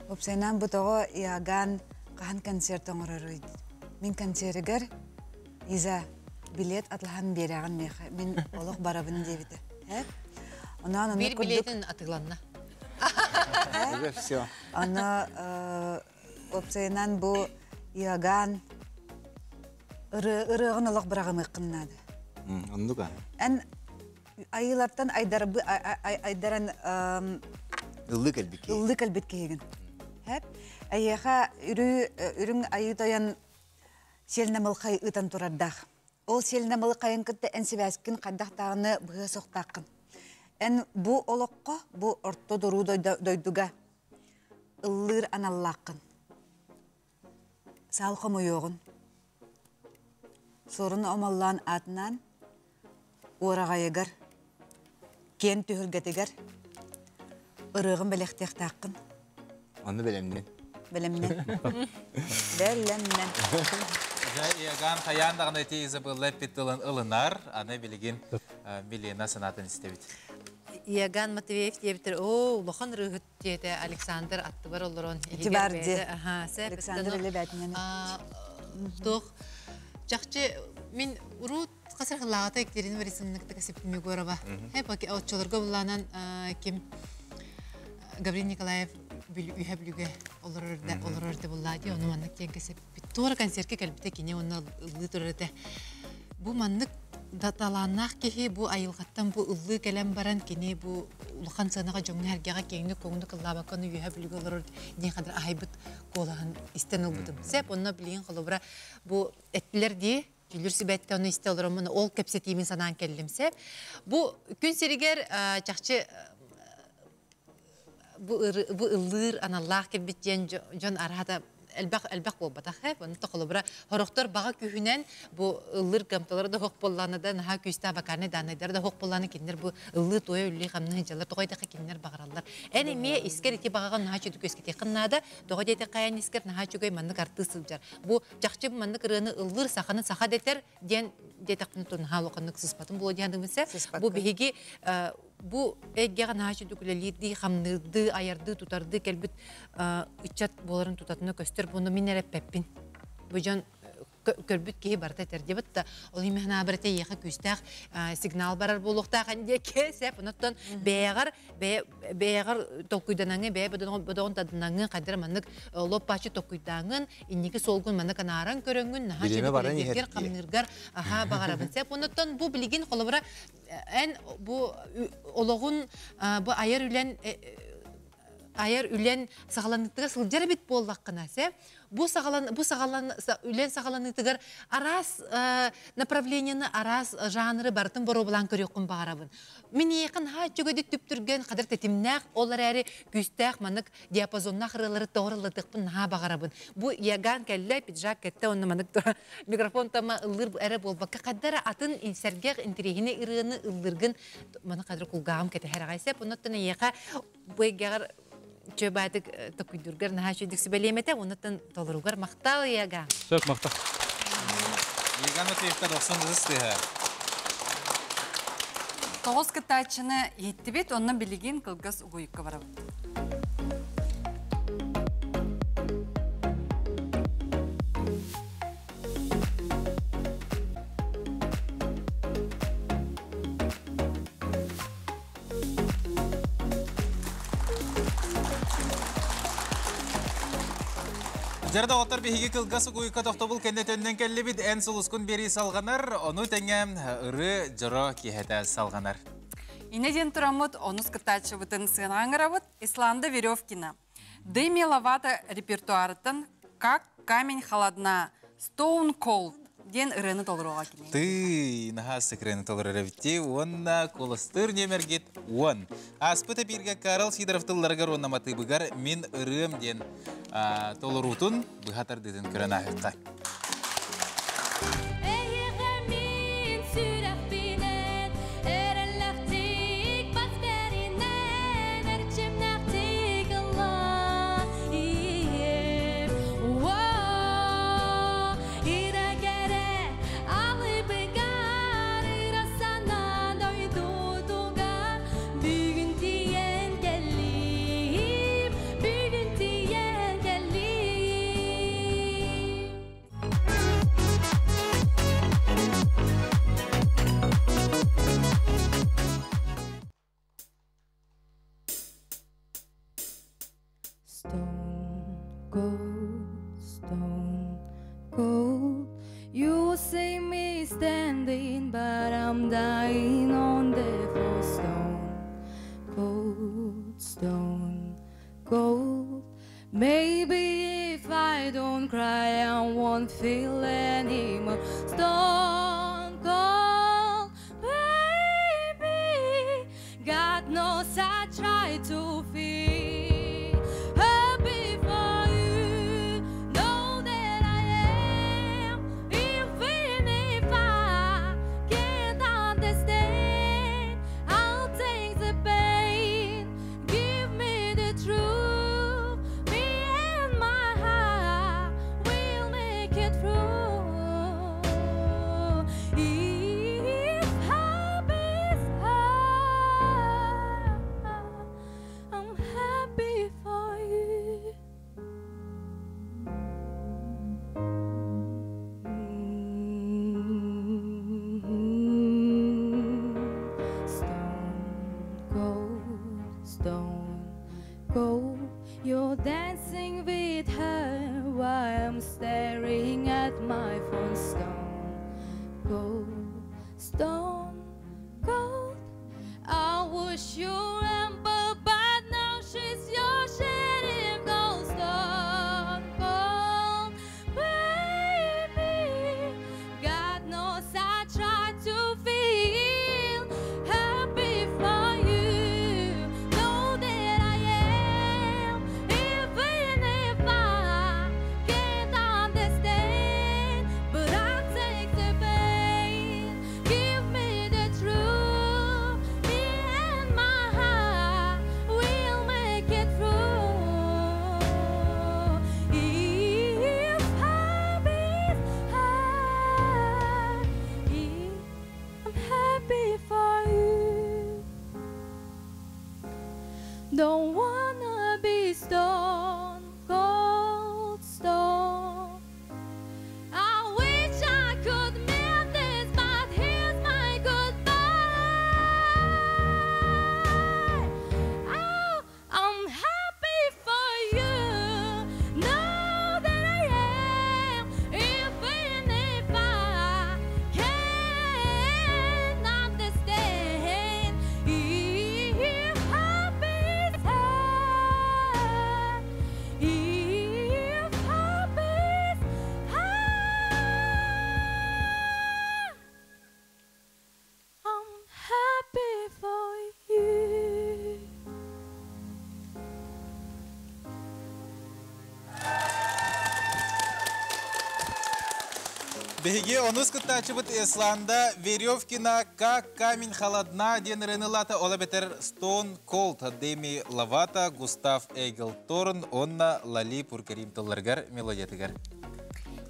Уопсайынан бу тоҕо Иоганн хаһан концерт оҥороруй? Мин концерыгар Иза, билет атлаһан биэрэҕин миэхэ, мин олох барабын диэбитэ. Онон онно Биир билетин атыыланна. Уже все. Аны уопсайынан бу Иоганн ырыаҕын олох быраҕымыаххын наада. Оннук а. Эн айыылартан айдарбы айдаран ыллыы кэлбит киһи. Ыллыы кэлбит киһигин. Эйиэхэ үрүҥ айыы тойон сиэлинэ мылхай ыытан турардаах. Ол сиэлинэ мылхайын кытта эн сибээскин хайдах даҕаны быһыа суохтааххын. Эн бу олоххо, бу орто доруу дойдуга ыллыыр аналлааххын. Саал хомуйуоҕун. Суорун омоллоон аатынаан уораҕайыгар, киэн түһүлгэтигэр ырыаҕын бэлэхтиэхтааххын. Онно бэлэмнэн. Бэлэмнэн. Бэлэмнэн. Дьэ, Иоганн хайаан даҕаны ити Изабелла эппит тылын ылынар. Аны билигин Милена санаатын истэбит. Иоганн Матвеев диэбитэр, оо, улахан ырыаһыт диэтэ Александр аттыбар олорон. Ити бар дии. Александр илэ бээтинэн. Туох чахчы мин урут хасыр хыллааҕыта Екатерина Борисовна кытта Егорова. Оччолорго буллаанан ким Гаврил Николаев үһэ бүлүгэ олорор да олорор да буллаа дии ону маннык диэн кэсэппит. Туора концертка кэлбитэ кини онно ыллыы турар этэ. Бу маннык да талааннаах киһи бу айылҕаттан бу ыллыы кэлэн баран кини бу улахан сыанаҕа дьоҥҥо эргэҕэ киэҥник көҥүлүк ыллаабакка ону үөһэ бүлүгэ олорор диэн хадыр аһайбыт куолаһын истэн ылбытым. Сеп онно билигин холобура бу эттилэр дии Дьүлүр сүбэттэ ону истэ олороммун ол кэпсэтиибин санаан кэллим сеп. Бу күн сиригэр чахчы бу бу ыллыыр аналлаах кэлбит диэн дьон араата элбэх элбэх буолбатах ээ онно холобура хорохтор баҕа күүһүнэн бу ыллыыр кыамталара да суох буоллаҕына да наһаа күүстээх вокальнай дааннайдара да суох буоллаҕына кинилэр бу ыллыы туойа үллүү хамныы сылдьаллар тоҕо диэтэххэ кинилэр баҕараллар эн эмиэ искэр ити баҕаҕын наһаа үчүгэй үөскэтиэххин наада тоҕо диэтэххэ эн искэр наһаа үчүгэй маннык артыыс сылдьар бу чахчы маннык ырыаны ыллыыр саханы саха дэтэр диэн диэтэхпинэ то наһаа улаханнык сыспатым буолуо диэн бу биһиги бу эйгэҕэ наһаа үчүгэй үлэлиирдии, хамныырдыы, айардыы, тутардыы кэлбит ыччат буоларын тутатына көстөр. Буну мин эрэ эппэппин. Бу дьон Көрбүт киһи барыта этэр диэбит да, ол иһин санаабар этэ эйиэхэ күүстээх сигнал барар буолуохтаах диэки сеп, онуттан бэйэҕэр бэйэҕэр толкуйданаҥы, бэйэ бодоҕун тадынаҥы, хайдара маннык лоп-пачы толкуйдааҥын, инники суолгун маннык анааран көрөҥҥүн, наһаа чөкө хамныыргар аха баҕарабын сеп. Онуттан бу билигин холобура эн бу олоҕун бу айар үлэн айар үлэн саҕаланыытыгар сылдьар эбит буоллаххына, сэ бу саҕалан бу саҕалан үлэн саҕаланыытыгар араас направлениены, араас жанры барытын боруобалаан көрүөххүн баҕарабын. Мин эйиэхэ наһаа үчүгэйдик түптүргэн, хадыр тэтимнээх, ол эрээри күүстээх маннык диапазоннаах ырыалары тоҕор ыллатыахпын наһаа баҕарабын. Бу Яган кэллэ, пиджак кэтте, онно маннык микрофон тама ыллыр эрэ буолбакка, хаддара атын сэргэх интириэһини ырыаны ыллыргын маны кадыр кулгааҕым кэтэһэр аҕай сеп. Оннуттан эйиэхэ бу эйгэҕэр чөбаатык токуйдургар наһаа үчүгдүк сүбэлиэмэтэ, оннуттан толоругар махтал, Яган. Сөп, махтал. Яган Матвеевка дохсун ытыс. Тоҕус кыттааччыны иһиттибит, онно билигин кылгас угуйукка барабыт. Жарды оттар биһиги кылгас угуйка тохтобул кэннэ төннөн кэллибит, эн сулускун бери салҕанар, ону тэҥэ ыры дьоро киһэтэ салҕанар. Ине ден тураммыт онус кыттааччыбытын сыанаҕаҥырабыт Исланда Веревкина. Деми Ловато репертуарыттан «Как камень холодна» Stone Cold диэн ырыаны толоруоҕа кини. Ты наһаа секрены толорор эбитти, уонна куластыр немергит уон. Аспыт эпирге Карл Сидоров тылларыгар уонна матыыбыгар «Мин ырыам» диэн толорутун быһатардытын көрөн аһыкка. Эйиэхэ мин сүрэхпинэн, эрэллэхтик бас бэринэн, эрчимнээхтик ыллаан иһиэм. Уо, ира кэрэ алыбыгар, ыра санаа дойдутугар бүгүн тиийэн кэллим, бүгүн тиийэн кэллим. Stone cold, stone cold. You will see me standing, but I'm dying on the floor. Stone cold, stone cold. Maybe if I don't cry, I won't feel anymore. Stone cold, baby. God knows I try to feel happy for you. Know that I am, even if I can't understand. I'll take the pain. Give me the truth. Me and my heart will make it through. If happy is hard, I'm happy for you. Stone cold, stone cold. You're dancing with her while I'm staring at my phone. Stone cold, stone cold. I wish you remember, but now she's your sheriff. Gold, stone cold, baby. God knows I tried to feel happy for you. Know that I am, even if I can't understand. But I'll take the pain. Биһиги онус кыттааччыбыт Исланда Веревкина «Как камень холодна» диэн ырыаны ыллаата, ол эбэтэр Stone Cold Деми Ловато, Густав Эгел Торн уонна Лали Пуркарим тылларыгар мелодиятыгар.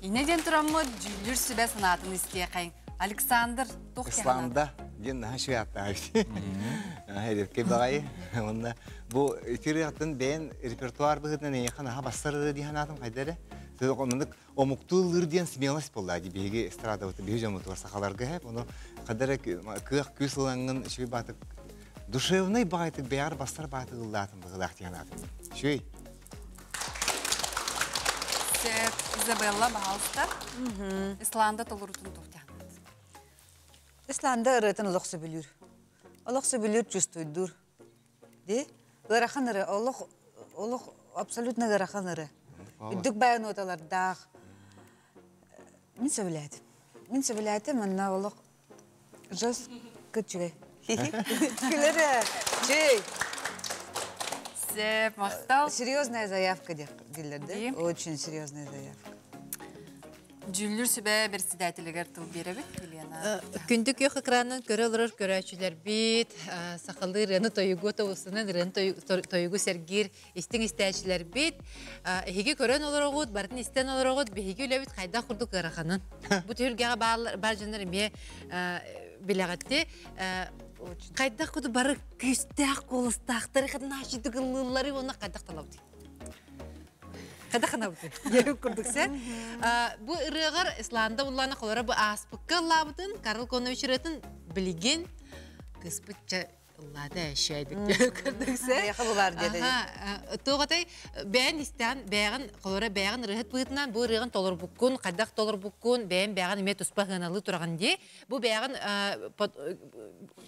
Инньэ диэн тураммыт дьүүллүүр сүбэ санаатын истиэхэйиҥ. Александр, туох Исланда диэн наһаа үчүгэй ааттаах эбит. Эдэркэй баҕайы. Уонна бу ити ырыаттан бэйэн репертуар быһыытынан эйиэхэ наһаа бассар ырыа дии санаатым хайда эрэ. Оннук омуктуу ыллыыр диэн смелость буолла дии биһиги эстрадабыт биһиги дьоммутугар сахаларга хэп ону хайда эрэ кыах күүс ылаҥҥын үчүгэй баатык душевный баҕайытык бэйэҕэр бастар баатык ыллаатым быһыылаах дии санаатым. Үчүгэй. Сөп, Изабелла, пожалуйста. Исланда толорутун туохтаахпыт. Исланда ырыатын олох сөбүлүүр. Олох сөбүлүүр чувствуйдуур. Ди? Ыарахан ырыа, олох, олох абсолютно ыарахан ырыа. Үрдүк баай ноталардаах. Мин сөбүлээтим. Мин сөбүлээтим, манна олох жестко үчүгэй. Күлэрэ, чэй. Сөп, махтал. Серьезная заявка дииллэр да? Очень серьезная заявка. Дьүүллүүр сүбэ председателигэр тыл биэрэбит, Елена. Күндү күөх экранын көрө олорор көрөөччүлэрбит, сахалыы ырыаны тойугу тобусунан ырыаны тойугу сэргиир истиҥ истээччилэрбит, эһиги көрөн олороҕут, барытын истэн олороҕут, биһиги үлэбит хайдах курдук ыараханын. Бу түһүлгэҕэ баар дьоннор эмиэ билэҕитти. Хайдах курдук бары күүстээх куоластаахтары хатынааччытык ыллыыллары уонна хайдах талабытый? Хайдах ханабытый? Диэбит курдук сэ. Бу ырыаҕар Исланда уллаана холоро бу ааспыкка ыллаабытын, Карл Конович ырыатын билигин кыспытча ыллаата эшээдик курдук сэ. Эйэхэ булаар диэти. Туох атай бэйэн истээн бэйэҕин холоро бэйэҕин ырыһыт быһыытынан бу ырыаҕын толорбуккун, хайдах толорбуккун, бэйэн бэйэҕин эмиэ туспа сыаналыы тураҕын дии. Бу бэйэҕин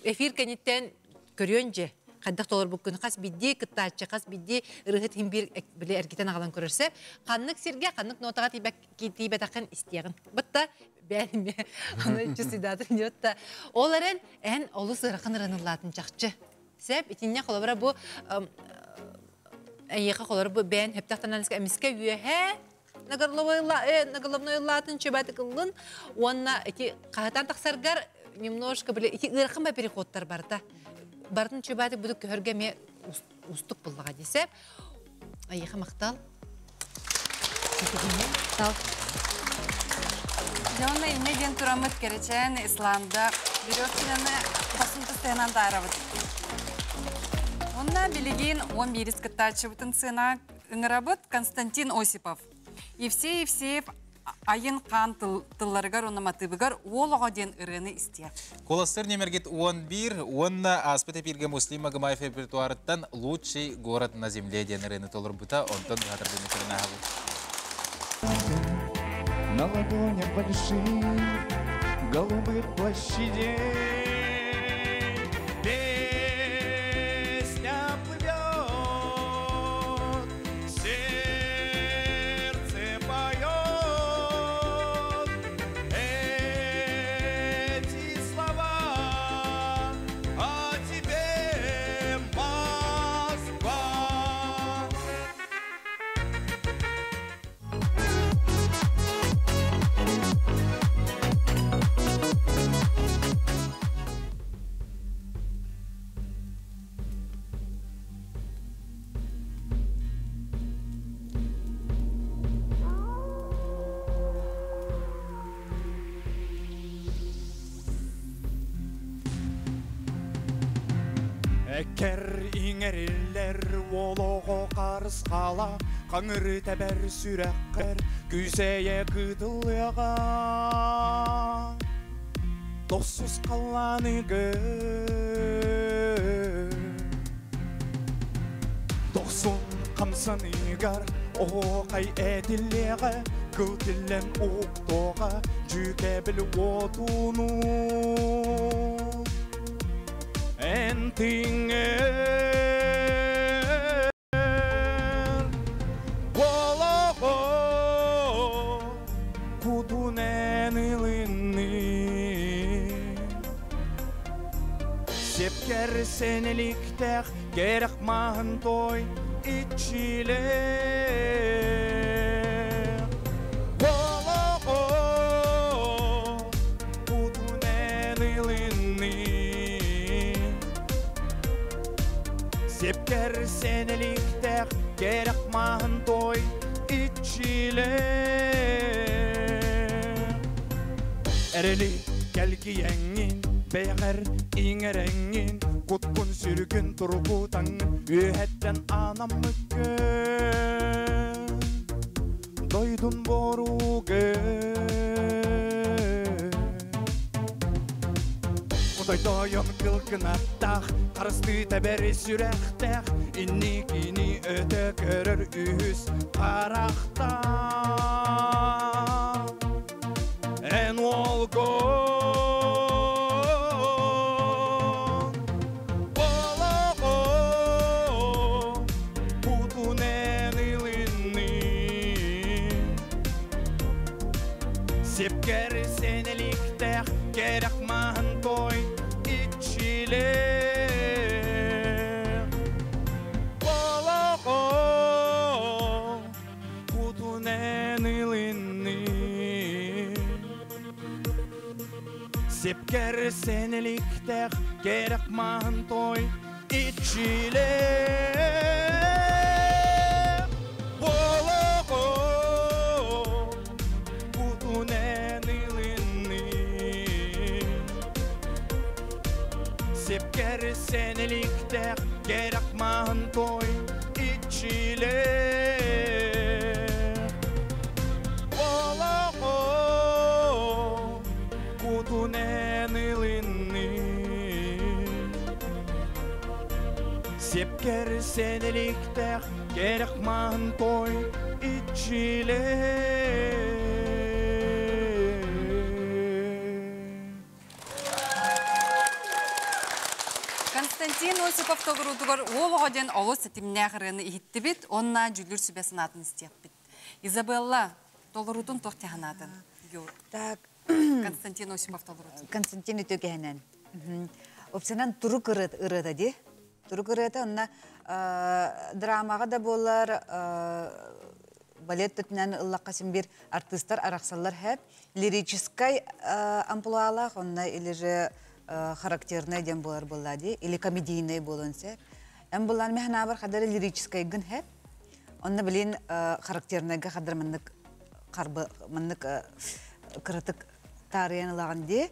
эфир кэнниттэн көрүөн дьэ хайдах толорбуккун хас биирдии кыттааччы хас биирдии ырыһыт иһин биир били эргитэн аҕалан көрөрсө ханнык сиргэ ханнык нотаҕа тиийбэтэххин истиэҕин бытта бээн аны чувствуйдаатын диэтта ол эрэн эн олус ыарахан ырыныллаатын чахчы сеп итиннэ холобура бу эйиэхэ холобура бу бээн хөптөхтөн эмискэ үөһэ наголовной ыллаатын чөбөтүк ыллын уонна ити хаһытан тахсаргар немножко били ити ыарахан ба переходтар барыта барытын чөбөтүк будук көһөргө эмиэ устук буллаҕа десеп айыха махтал. Махтал. Дьонно инне диэн тураммыт кэрэчээн Исланда Березкинаны басын тыстыһынан таарабыт. Онна билигин 11 кыттааччыбытын сына ыҥырабыт Константин Осипов. Евсей Евсеев айын хаан тылларыгар уонна матыыбыгар уол оҕо диэн ырыаны истиэх. Куоластар нөмергит 11 уонна ааспыт эпирге Муслим Магомаев репертуарыттан «Лучший город на земле» диэн ырыаны толорбута, онтон быһатырдыны көрөн ааһабыт. На ладонях больших голубых площадей песня плывет, сердце поет. Эти слова о тебе, Москва. Эккэр иҥэриллэр уолоҕо харысхала хаҥыры тэбэр сүрэххэр күүсэйэ кыытыллыаҕа тохсус халлааныгы дохсун хамсаныыгар оһуохай этиллиэҕэ кыл тиллэн уһуктуоҕа дьүүкэбил уотунуу эн тиҥэр олоҕо кутунэн ылынны сепкер сенеликтэх керэх маһын той иччилэх олоҕо. сенеликтэх керек маһын той иччилэх. Эрели кэлгийэҥҥин, бэйэҕэр иҥэрэҥҥин, куткун сүргүн тургутаҥҥын, үөһэттэн аанаммыккын, дойдун боругун. Отойтойон кылкынаттаах, харыстыы тэбэр сүрэхтээх, инникини өтө көрөр үһүс харахтаах. Эн уолгун олоҕу кутунэн ылыннын. Сепкер сенеликтээх кэрэх маһын той иччилээх. Олоҕу кутунэн ылыннын. Сепкер сенеликтээх кэрэх маһын той иччилээх. Олоҕу кутунэн ылыннын. Сепкер сенеликтээх кэрэх маһын той иччилээх. Олоҕу кутунэн ылыннын. Сепкер сенеликтээх кэрэх маһын той иччилээх. Константин Осипов толоруутугар уол оҕо диэн олус ситимнээх ырыаны иһиттибит уонна дьүүллүүр сүбэ санаатын истиэхпит. Изабелла, толоруутун туох санаатын? Так. Константин Осипов толоруутун. Константин үтүөкэһинэн. Опсанан турук ырыата ди. Турук ырыата онна драмаҕа да буолар балет төтүнэн ыллахха син бир артыыстар арахсаллар хэп. Лирическай амплуалаах онна или же характерный диэн буолар буолла ди или комедийный буолуон сөп. Эн буллан механабар хадары лирическайгын хэп. Онна билин характерныйга хадыр маннык харбы маннык кыратык таарыйан ылаган ди.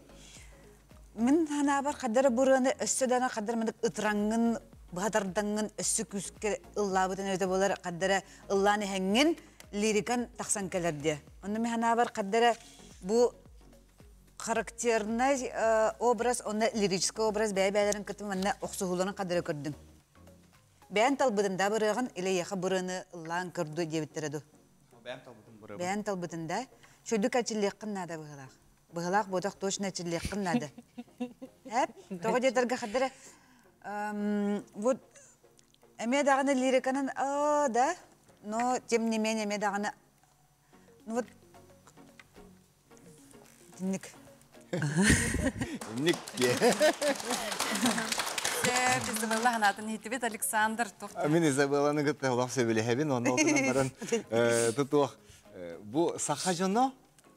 Мин ханаабар хадара бураны өссө дана хадара маннык ытыраңҥын быһатардаҥҥын өссө күүскэ ыллаабытын өтө болар хадара ыллаан иһэҥҥин лирикан тахсан кэлэр диэ. Онно мин ханаабар хадара бу характерный образ, онно лирический образ бэйэ-бэйэлэрин кытта манна охсуһууларын хадара көрдүм. Бэйэн талбытын да бырыаҕын или эйиэхэ бырыаны ыллаан көрдү диэбиттэрэ ду? Бэйэм талбытым бырыабын. Бэйэн талбытын да? Чөйдүк эрчиллиэххин наада быһыылаах. Быһыылаах буотах точно эрчиллиэххин наада. Эп, тоҕо диэтэргэ хадара вот эмиэ даҕаны лириканан аа да, но тем не менее эмиэ даҕаны ну вот Ник. Ник Изабелла ханаатын иһиттибит Александр туох Мин Изабелланы кытта олох сөбүлэһэбин, онно отунан баран тутуох бу саха дьоно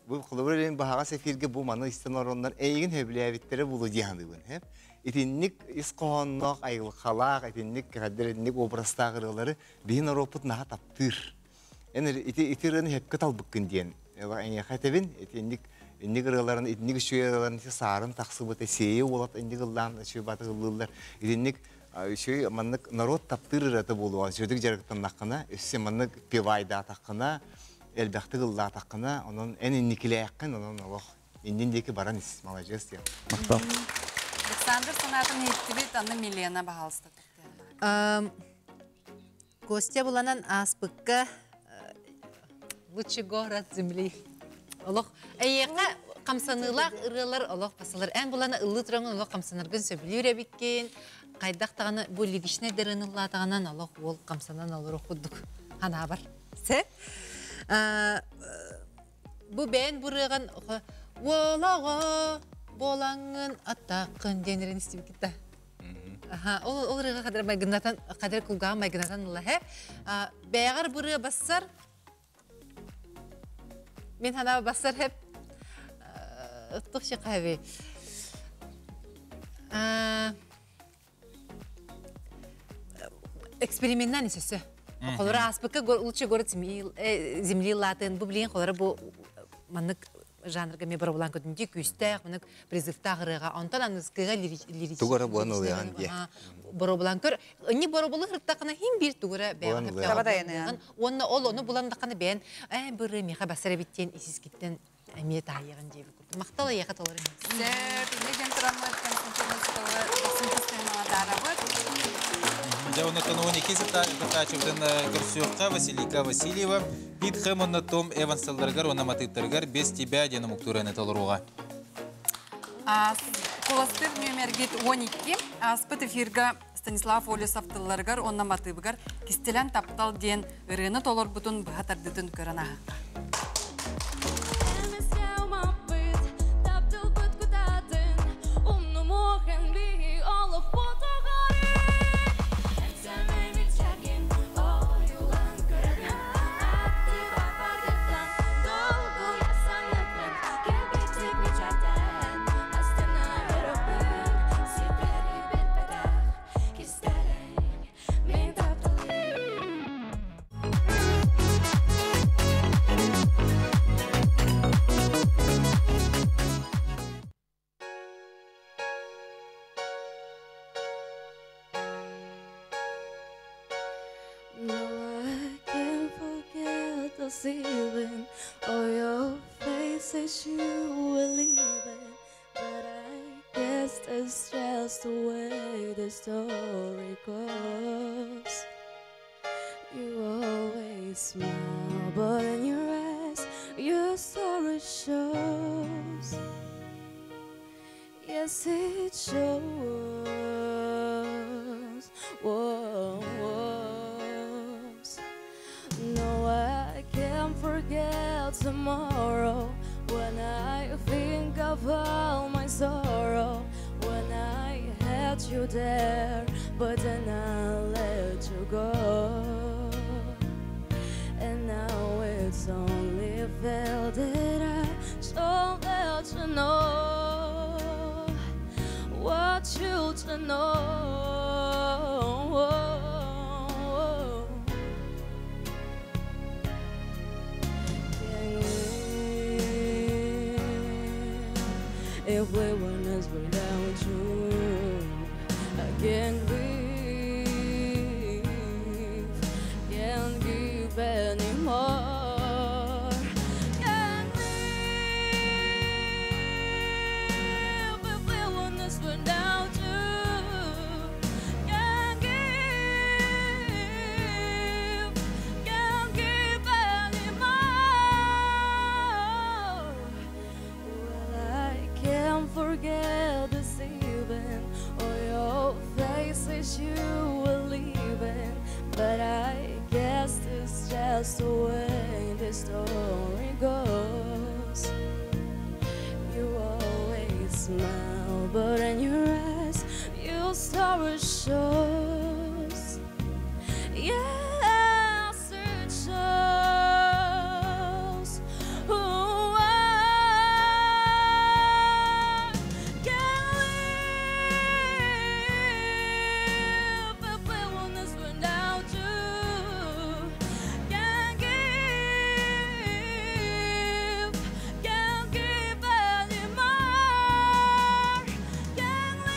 бу холобур элин баһаҕас эфиргэ бу маны истэн ороннор эйигин сөбүлээбиттэрэ булу дии саныыбын хэп итинник ис хоһоонноох айылҕалаах итинник кэхэрдэр итинник образтаах ырыалары биһи норуоппут наһаа таптыыр Эн ити ити ырыаны сөпкө талбыккын диэн эйиэхэ этэбин. Итинник инник ырыаларын, итинник үчүгэй ырыаларын ити саарын тахсыбыт сиэйи уолат инник ыллаан үчүгэй баты ыллыыллар. Итинник үчүгэй маннык народ таптыыр ырыата буолуоҕа. Үчүгэйдик дьарыктаннаххына, өссө маннык пивайдаатаххына, элбэхтик ыллаатаххына, онон эн инникилээххин, онон олох иннин диэки баран ис, маладьыас диэн. Махтал. Александр санаатын иһиттибит, аны Милена, баһаалыста. Костя буланан ааспыкка лучший город земли. Олох эйиэхэ хамсаныылаах ырыалар олох басылар. Эн булана ыллыы тураҥын олох хамсанаргын сөбүлүүр эбиккин. Хайдах даҕаны бу лиричнэй дырыны ыллаатаҕынан олох уол хамсанан олоруох курдук ханаабар. Се? Бу бэйэн бурыаҕын уолаҕа буолаҥҥын аттааххын диэн истибиккит Аха, ол ол ырыаға қадыр майгынатан қадыр кулгаан майгынатан ыла хэ. Бэйэҕэр бырыа бассар Мин ханаа бассар хеп ыттых шикаби. Эксперименнан сөсө. Холора аспыкка лучше город земли латын бу билин холора бу маннык жанрга ме барабылан көтүнди күстәк маннык призывтах ырыга онтон аныскыга лирич Тугара буан ылыан дие. Боробулан көр ни боробулы хырттакына хим бир тугара Буан бэйэн ылыан. Онна ол ону булан даканы бэйэн быры миха басара биттен исискиттен эмиэ таайыгын диэби курдук. Мактала яха толор. Сөп, инне ден тураммыт Константин Осиповы дохсун тыстыһын Дьэ, оннуттан 12 кыттааччыбытын көрсүөххэ Василика Васильева, Пит Хэм уонна Том Эванс тылларыгар уонна матыыптарыгар Без тебя диэн омуктуураны толоруоҕа. Куластыр нүөмэргит 12 ааспыт эфирга Станислав Олесов тылларыгар уонна матыыбыгар Кистэлэн таптал диэн ырыаны толорбутун быһа тардытын көрөн ааһыахха. No, I can't forget the evening or your face as you were leaving. But I guess that's just the way the story goes. You always smile, but in your eyes, your sorrow shows. Yes, it shows. Whoa, No, I can't forget tomorrow when I think of all my sorrow. When I had you there, but then I let you go. And now it's only fair that I should let you know what you to know. Can live if we were not without you? I can't live, can't give anymore. Can't live if we were not without you. Can't give, can't give anymore. Well, I can't forget this evening or your face as you were leaving. But I guess it's just the way the story goes. You always smile, but in your eyes, your sorrow shows. Yes, it shows. Who I can't live if we were not without you. Can't give, can't give anymore. Can't live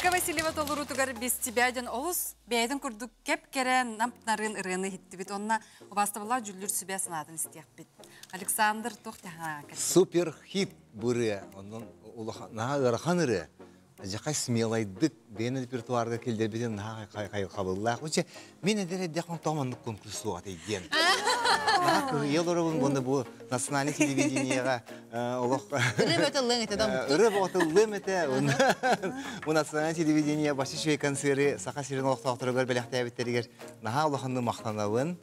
Василика Васильева толорутугар без тебя ден олус бэйэтин курдук кэп-кэрэ намтнарын ырыаны иһиттибит. Онна убаастабыллаах дьүүллүүр сүбэ санаатын истиэхпит. Александр туох тэһэ Супер хит бу ырыа. Онон улахан наһаа ыарахан ырыа. Дьахай смелайдык бэйэн репертуарга киллэрбитин наһаа хайҕабыллаах. Уче мин эдэр эрдэхпин тоҕо маннык конкурс суох этэй диэн. Наһаа кыһыйа олоробун уонна бу национальный телевидениеҕа олох Ырыа бөтө ыллыаҥ этэ да Ырыа бөҕөтө ыллыам этэ. Бу национальный телевидение башы үчүгэй концеры Саха сирин олохтоохторугар бэлэхтээбиттэригэр наһаа улаханнык махтанабын.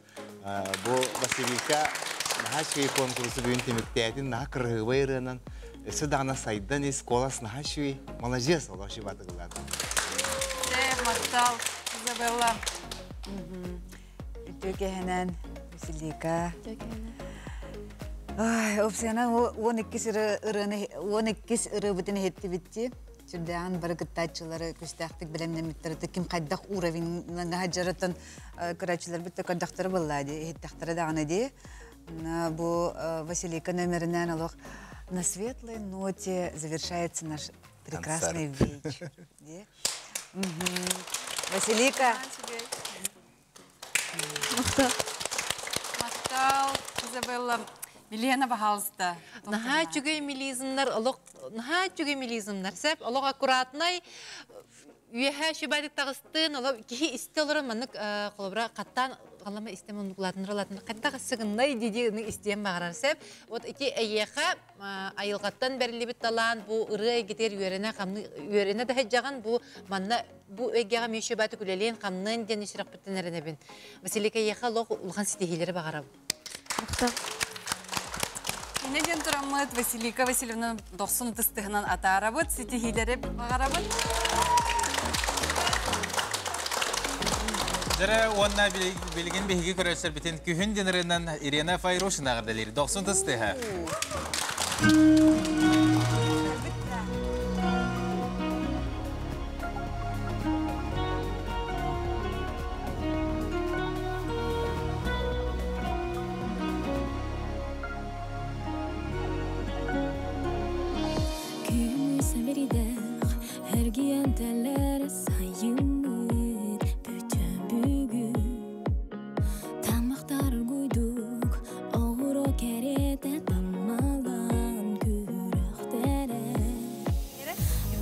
Бу Василика наһаа үчүгэй конкурсу бүгүн түмүктээтин, наһаа кыраһыабай ырыанан өссө даҕаны сайдан ис, куолас наһаа үчүгэй. Маладьыас, олох үчүгэй баатыгылаата. Махтал, Изабелла. Үтүө кэһэнэн, Василика. Ай, опсияна 12 ырыаны 12 ырыабытын иһиттибитти. Сүрдээҕин бары кыттааччылары күстээхтик бэлэмнэммиттэр ким хайдах уровеньнаҥа дьарытын көрөөччүлэрбит да көрдөхтөрө буоллаа дии, иһиттэхтэрэ даҕаны дии. Бу Василика нөмеринэн олох на светлой ноте завершается наш прекрасный вечер. Василика. Махтал, Изабелла. Милена, пожалуйста. Наһаа үчүгэй мелизмнар, олох наһаа үчүгэй мелизмнар. Сеп, олох аккуратнай үөһэ шибадык таҕыстын, олох киһи истэ олорон маннык холобура хаттаан халама истем оннук улаатыннар хайдах сыгыннай диди истиэн баҕарар сеп. Вот ити эйиэхэ айылҕаттан бэриллибит талаан бу ырыа эйгэтигэр үөрэнэ хамны үөрэнэ да сылдьаҕын бу манна бу эйгэҕэ мүө шибадык үлэлиэн хамныан диэн сүрэхпиттэн эрэнэбин. Василика эйиэхэ олох улахан ситиһиилэри баҕарабын. Инэ диэн тураммыт Василика Васильевна дохсун ытыстыһынан атаарабыт, ситиһиилэри баҕарабыт. Дьэрэ уонна билигин биһиги көрөөччүлэрбитин күһүн диэн Ирина Файрушина ҕарделир. Дохсун тыстыһа. Күн сэмэридэх эргийэн тэлэр сайыммыт бүтүн бүгүн таммахтар оргуйдук оҕуруо кэриэтэ таммалаан күрэхтэрэ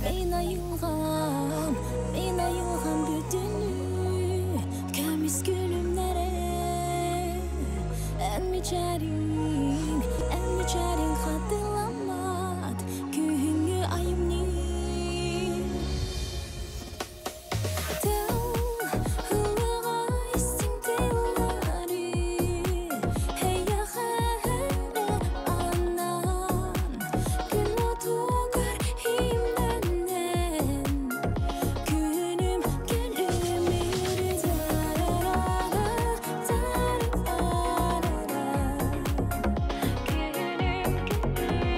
Мин айылҕам, мин айылҕам бүтүннүү көмүс күлүмнэрэ Эн мичээриҥ, эн мичээриҥ хатыламмат күһүҥҥү айымньы Тыл ыллыга истиҥ тыллары эйиэхэ эрэ анаан Күн уотугар имнэнэн күнүм күлүмүрү тарарара тарарара Күнүм күлүмүрү.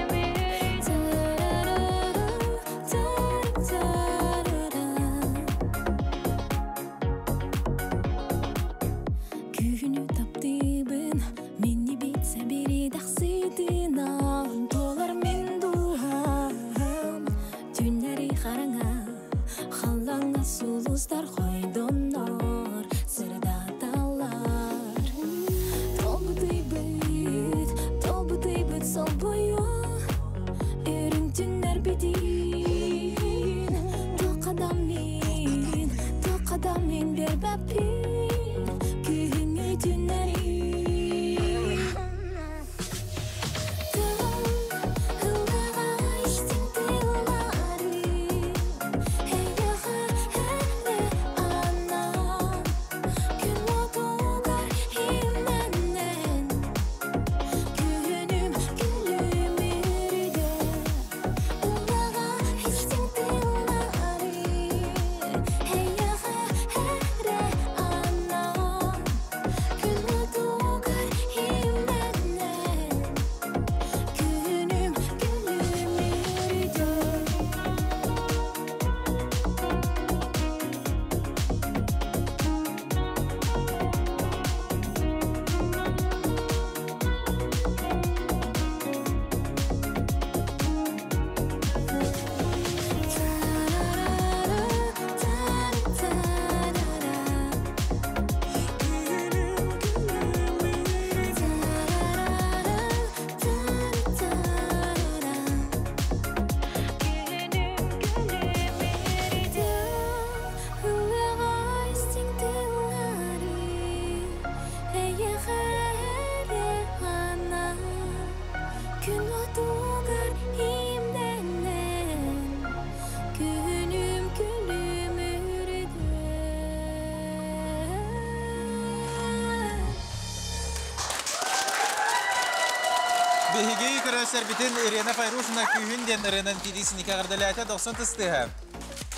Биһиги көрөөсөрбүтүн Ирина Файрушина күүһүн диэн ырыанан киирии синикэ эҕэрдэлээтэ 90 тыстыһа.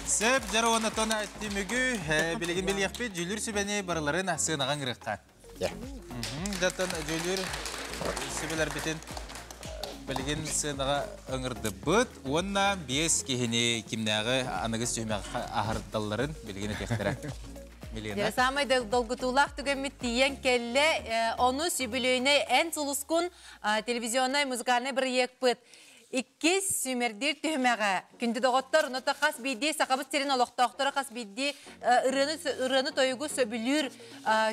Сөп дьар уонна тон түмүгү билигин билиэхпит дьүүлүр сүбэни барыларын сыанаҕа ыҥырыахха. Дьаттан дьүүлүр сүбэлэрбитин билигин сыанаҕа ыҥырдыбыт уонна биэс киһини кимнээҕи аныгыс түһүмэххэ аһардалларын билигин этиэхтэрэ. Милена. Самай долгутуулаах түгэммит тиийэн кэллэ. Ону сүбүлүөйнэй Эн сулускун телевизионнай музыкальнай бырайыакпыт иккис сүүмэрдиир түһүмэҕэ. Күндү доҕоттор, онута хас биирдии Сахабыт сирин олохтоохторо хас биирдии ырыаны, ырыаны тойугу сөбүлүүр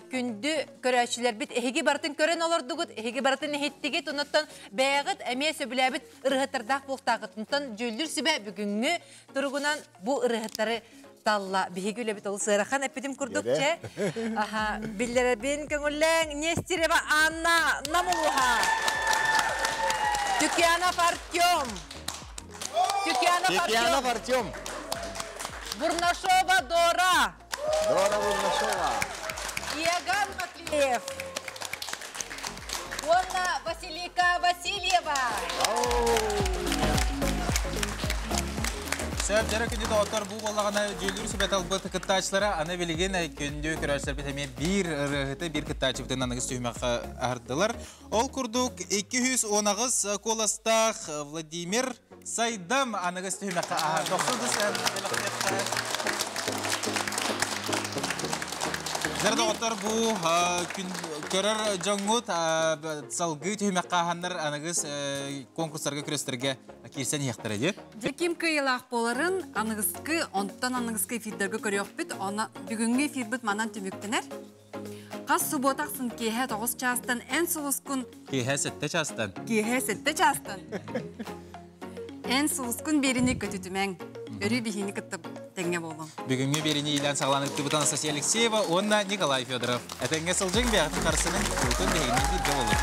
күндү көрөөччүлэрбит эһиги барытын көрөн олордугут, эһиги барытын иһиттигит, онуттан бэйэҕит эмиэ сөбүлээбит ырыһыттардаах буолтаахыт. Онтон дьүүллүүр сүбэ бүгүҥҥү туругунан бу ырыһыттары талла. Биһиги үлэбит олус ыарахан эппитим курдук че. Аха, биллэрэбин көҥүллээҥ Нестерева Анна Намулуха. Тюкянов Артем. Тюкянов Артем. Тюкянов Артем. Бурнашова Дора. Дора Бурнашова. Иоганн Маклеев. Уонна Василика Васильева. Сөп, дьэрэ күндү доҕоттор, бу буоллаҕына дьүүллүүр сүбэ талбыт кыттааччылара аны билигин күндү көрөөччүлэрбит эмиэ биир ырыаһыты, биир кыттааччыбытын аныгыс түһүмэххэ аһардылар. Ол курдук 218 куоластаах Владимир Сайдам аныгыс түһүмэххэ аһар. Дохсун Дьэр доҕоттор бу күн көрөр дьоҥҥут салгыы түһүмэххэ аһаннар аныгыс конкурстарга күрэстэргэ киирсэн иһиэхтэрэ дии. Дьэ ким кыайыылаах буоларын аныгыскы, онтон аныгыскы эфирдэргэ көрүөхпүт. Онно бүгүҥҥү эфирбит манан түмүктэнэр. Хас субуота ахсын киэһэ 9 чаастан эн сулускун Киэһэ 7 чаастан. Киэһэ 7 чаастан. Эн сулускун биэrini көтүтүмэҥ. Өрүү биһиини кытта тэҥҥэ буолуҥ. Бүгүҥҥү биэrini иилээн саҕалаан ыттыбыт Анастасия Алексеева уонна Николай Федоров. Этэҥҥэ сылдьыҥ, бэйэҕитин харысынын, куруутун биһигини бииргэ буолуҥ.